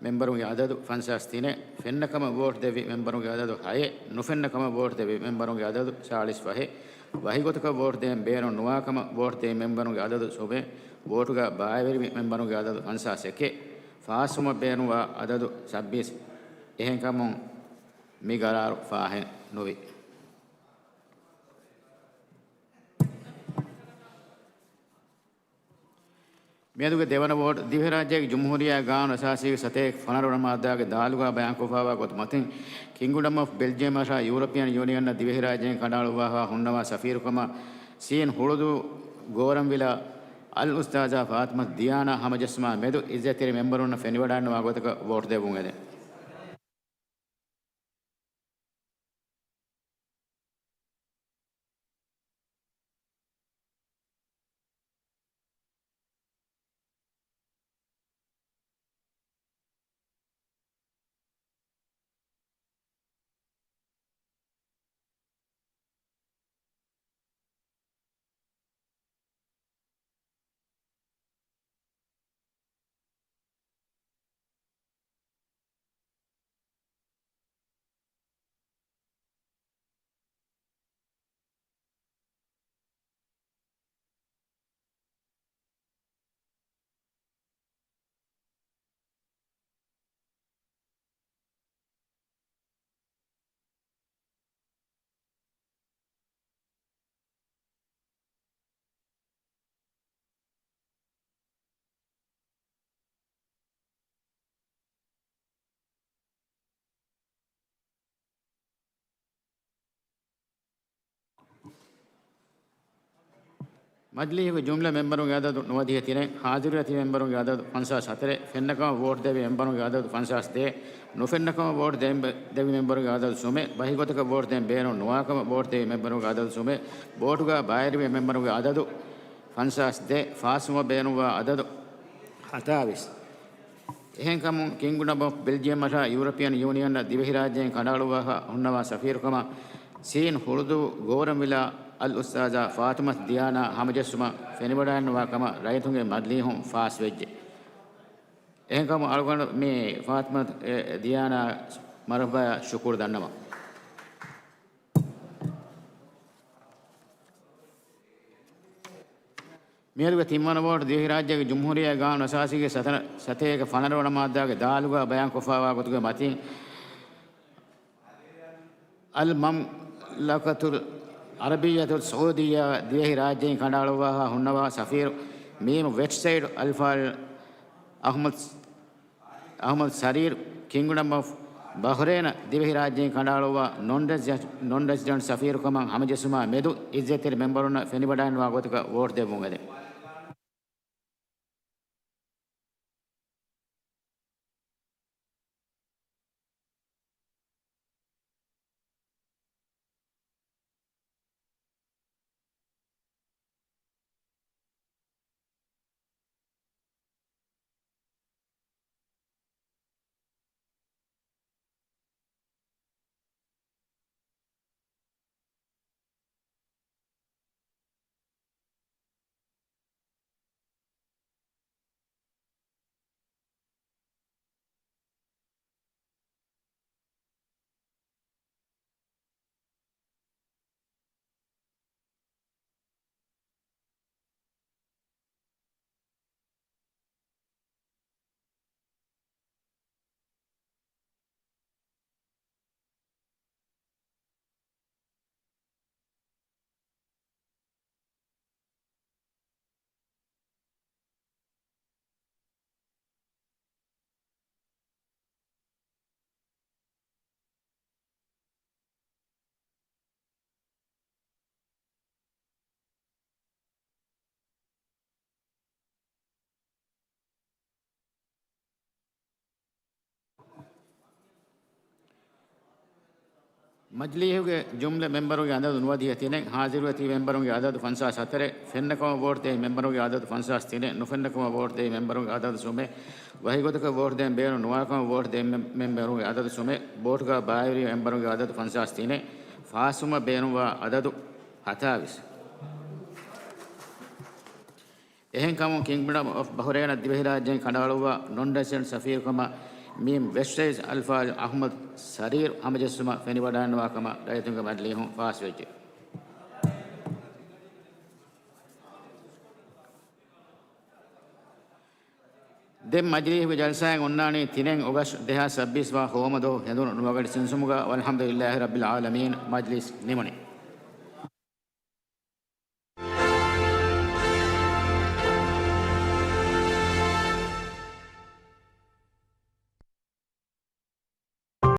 މެމްބަރުންގެ އަދަދު ފަންސާސް ތިނެއް، ފެންނަކަމަށް ވޯޓް ދެއްވި މެމްބަރުންގެ އަދަދު ހައެއް، ނުފެންނަކަމަށް ވޯޓް ދެއްވި މެމްބަރުންގެ އަދަދު ޗާޅީސް ފަހެއް، ވަހިގޮތަކަށް ވޯޓް ދޭން ބޭނުން ނުވާކަމަށް ވޯޓް ދެއްވި މެމްބަރުންގެ އަދަދު ސުމެއް، ވޯޓުގަ ބައިވެރިވި މެމްބަރުންގެ އަދަދު ފަންސާސް އެކެއް، ފާސްވުމަށް ބޭނުންވާ އަދަދު ސައްބީސް. އެހެންކަމުން މި ގަރާރު ފާހެއް ނުވި. މިއަދުގެ ދެވަނަ ވޯޓް، ދިވެހިރާއްޖޭގެ ޖުމްހޫރިއްޔާ ގާނޫނު އަސާސީގެ ސަތޭކަ ފަނަރަ ވަނަ މާއްދާގެ ދާލުގަ ބަޔާންކޮށްފައިވާ ގޮތު މަތިން، ކިންގްޑަމް އޮފް ބެލްޖިއަމް އަށާ ޔޫރަޕިއަން ޔޫނިއަންއަށް ދިވެހިރާއްޖޭން ކަނޑައަޅުއްވާފަ ހުންނަވާ ސަފީރުކަމަށް ސީން ހުޅުދޫ ގޯރަންވިލާ އަލް އުސްތާޒާ ފާތިމަތު ދިޔާނާ ހަމަޖެއްސުމާ މެދު އިއްޒަތްތެރި މެމްބަރުންނަށް ފެނިވަޑައިންނަވާ ގޮތަކަށް ވޯޓް ދެއްވުން އެދެން. މަޖިލީހުގެ ޖުމްލަ މެމްބަރުންގެ އަދަދު ނުވަދިހަ ތިނެއް، ހާޒިރުވެ ތިބި މެމްބަރުންގެ އަދަދު ފަންސާސް ހަތަރެއް، ފެންނަކަމަށް ވޯޓް ދެއްވި މެމްބަރުންގެ އަދަދު ފަންސާސް ދޭއް، ނުފެންނަކަމަށް ވޯޓް ދެއްވި މެ-، ދެއްވި މެމްބަރުންގެ އަދަދު ސުމެއް، ވަހިގޮތަކަށް ވޯޓް ދޭން ބޭނުން ނުވާކަމަށް ވޯޓް ދެއްވި މެމްބަރުންގެ އަދަދު ސުމެއް، ވޯޓުގަ ބައިވެރިވި މެމްބަރުންގެ އަދަދު ފަންސާސް ދޭއް، ފާސްވުމަށް ބޭނުންވާ އަދަދު ހަތާވީސް. އެހެންކަމުން، ކިންގްޑަމް އޮފް ބެލްޖިއަމް އަށާ ޔޫރަޕިއަން ޔޫނިއަންއަށް ދިވެހިރާއްޖޭން ކަނޑައަޅުއްވާފަ ހުންނަވާ ސަފީރުކަމަށް ސީން ހުޅުދޫ ގޯރަންވިލާ އަލް އުސްތާޒާ ފާތިމަތު ދިޔާނާ ހަމަޖެއްސުމަށް ފެނިވަޑައިންނަވާ ކަމަށް ރައްޔިތުންގެ މަޖިލީހުން ފާސްވެއްޖެ. އެހެންކަމުން އަޅުގަނޑު މި ފާތިމަތު، އެ، ދިޔާނާ މަރުޙަބާ ޝުކުރު ދަންނަވަން. މިއަދުގެ ތިންވަނަ ވޯޓް، ދިވެހިރާއްޖޭގެ ޖުމްހޫރިއްޔާ ގާނޫނު އަސާސީގެ ސަތަ-، ސަތޭކަ ފަނަރަ ވަނަ މާއްދާގެ ދާލުގަ ބަޔާންކޮށްފައިވާ ގޮތުގެ މަތިން، އަލް މަމްލަކަތުލް ޢަރަބިއްޔަތުލް ސަޢޫދިއްޔާ ދިވެހިރާއްޖެއިން ކަނޑައަޅުއްވާފަ ހުންނަވާ ސަފީރު މީމު ވެޓްސައިޑް އަލްފާޟިލް އަޙްމަދު އަޙްމަދު ސަރީރު، ކިންގްޑަމް އޮފް ބަހްރޭނަށް ދިވެހިރާއްޖެއިން ކަނޑައަޅުއްވާ ނޮން ރެޒި-، ނޮން ރެޒިޑެންޓް ސަފީރުކަމަށް ހަމަޖެއްސުމާ މެދު އިއްޒަތްތެރި މެމްބަރުންނަށް ފެނިވަޑައިންވާ ގޮތަކަށް ވޯޓް ދެއްވުން އެދެން. މަޖިލީހުގެ ޖުމްލަ މެމްބަރުގެ އަދަދު ނުވަދިހަ ތިނެއް، ހާޒިރުވެތި މެމްބަރުންގެ އަދަދު ފަންސާސް ހަތަރެއް، ފެންނަކަމަށް ވޯޓް ދޭ މެމްބަރުގެ އަދަދު ފަންސާސް ތިނެއް، ނުފެންނަކަމަށް ވޯޓް ދޭ މެމްބަރުގެ އަދަދު ސުމެއް، ވަހިގޮތަކަށް ވޯޓް ދޭން ބޭނުން ނުވާކަމަށް ވޯޓް ދޭ މެ-، މެމްބަރުގެ އަދަދު ސުމެއް، ބޯޓުގަ ބާއިވެރި މެމްބަރުގެ އަދަދު ފަންސާސް ތިނެއް، ފާސްވުމަށް ބޭނުންވާ އަދަދު ހަތާވީސް. އެހެންކަމުން ކިންގްޑަމް އޮފް ބަހުރޭނަށް ދިވެހިރާއްޖެއިން ކަނޑައަޅުއްވާ ނޮން ރެޒިޑެންޓް ސަފީރުކަމަށް މީމް ވެސްޓް ރައީސް އަލްފާޟިލް އަޙްމަދު ސަރީރު ހަމަޖެއްސުމަށް ފެނިވަޑައިންނަވާ ކަމަށް ރައްޔިތުންގެ މަޖިލީހުން ފާސްވެއްޖެ. ދެން މަޖިލީހުގެ ޖަލްސާއެއް އޮންނާނީ ތިނެއް އޮގަސްޓް ދެހާސް ސައްބީސް ވާ ހޯމަދުވަހު ހެނދުނު ނުވަގަޑި ސުންސުމުގަ. ވަލްޙަމްދުލިއްލާހި ރައްބިލް ޢާލަމީން. މަޖްލިސް ނިމުނީ.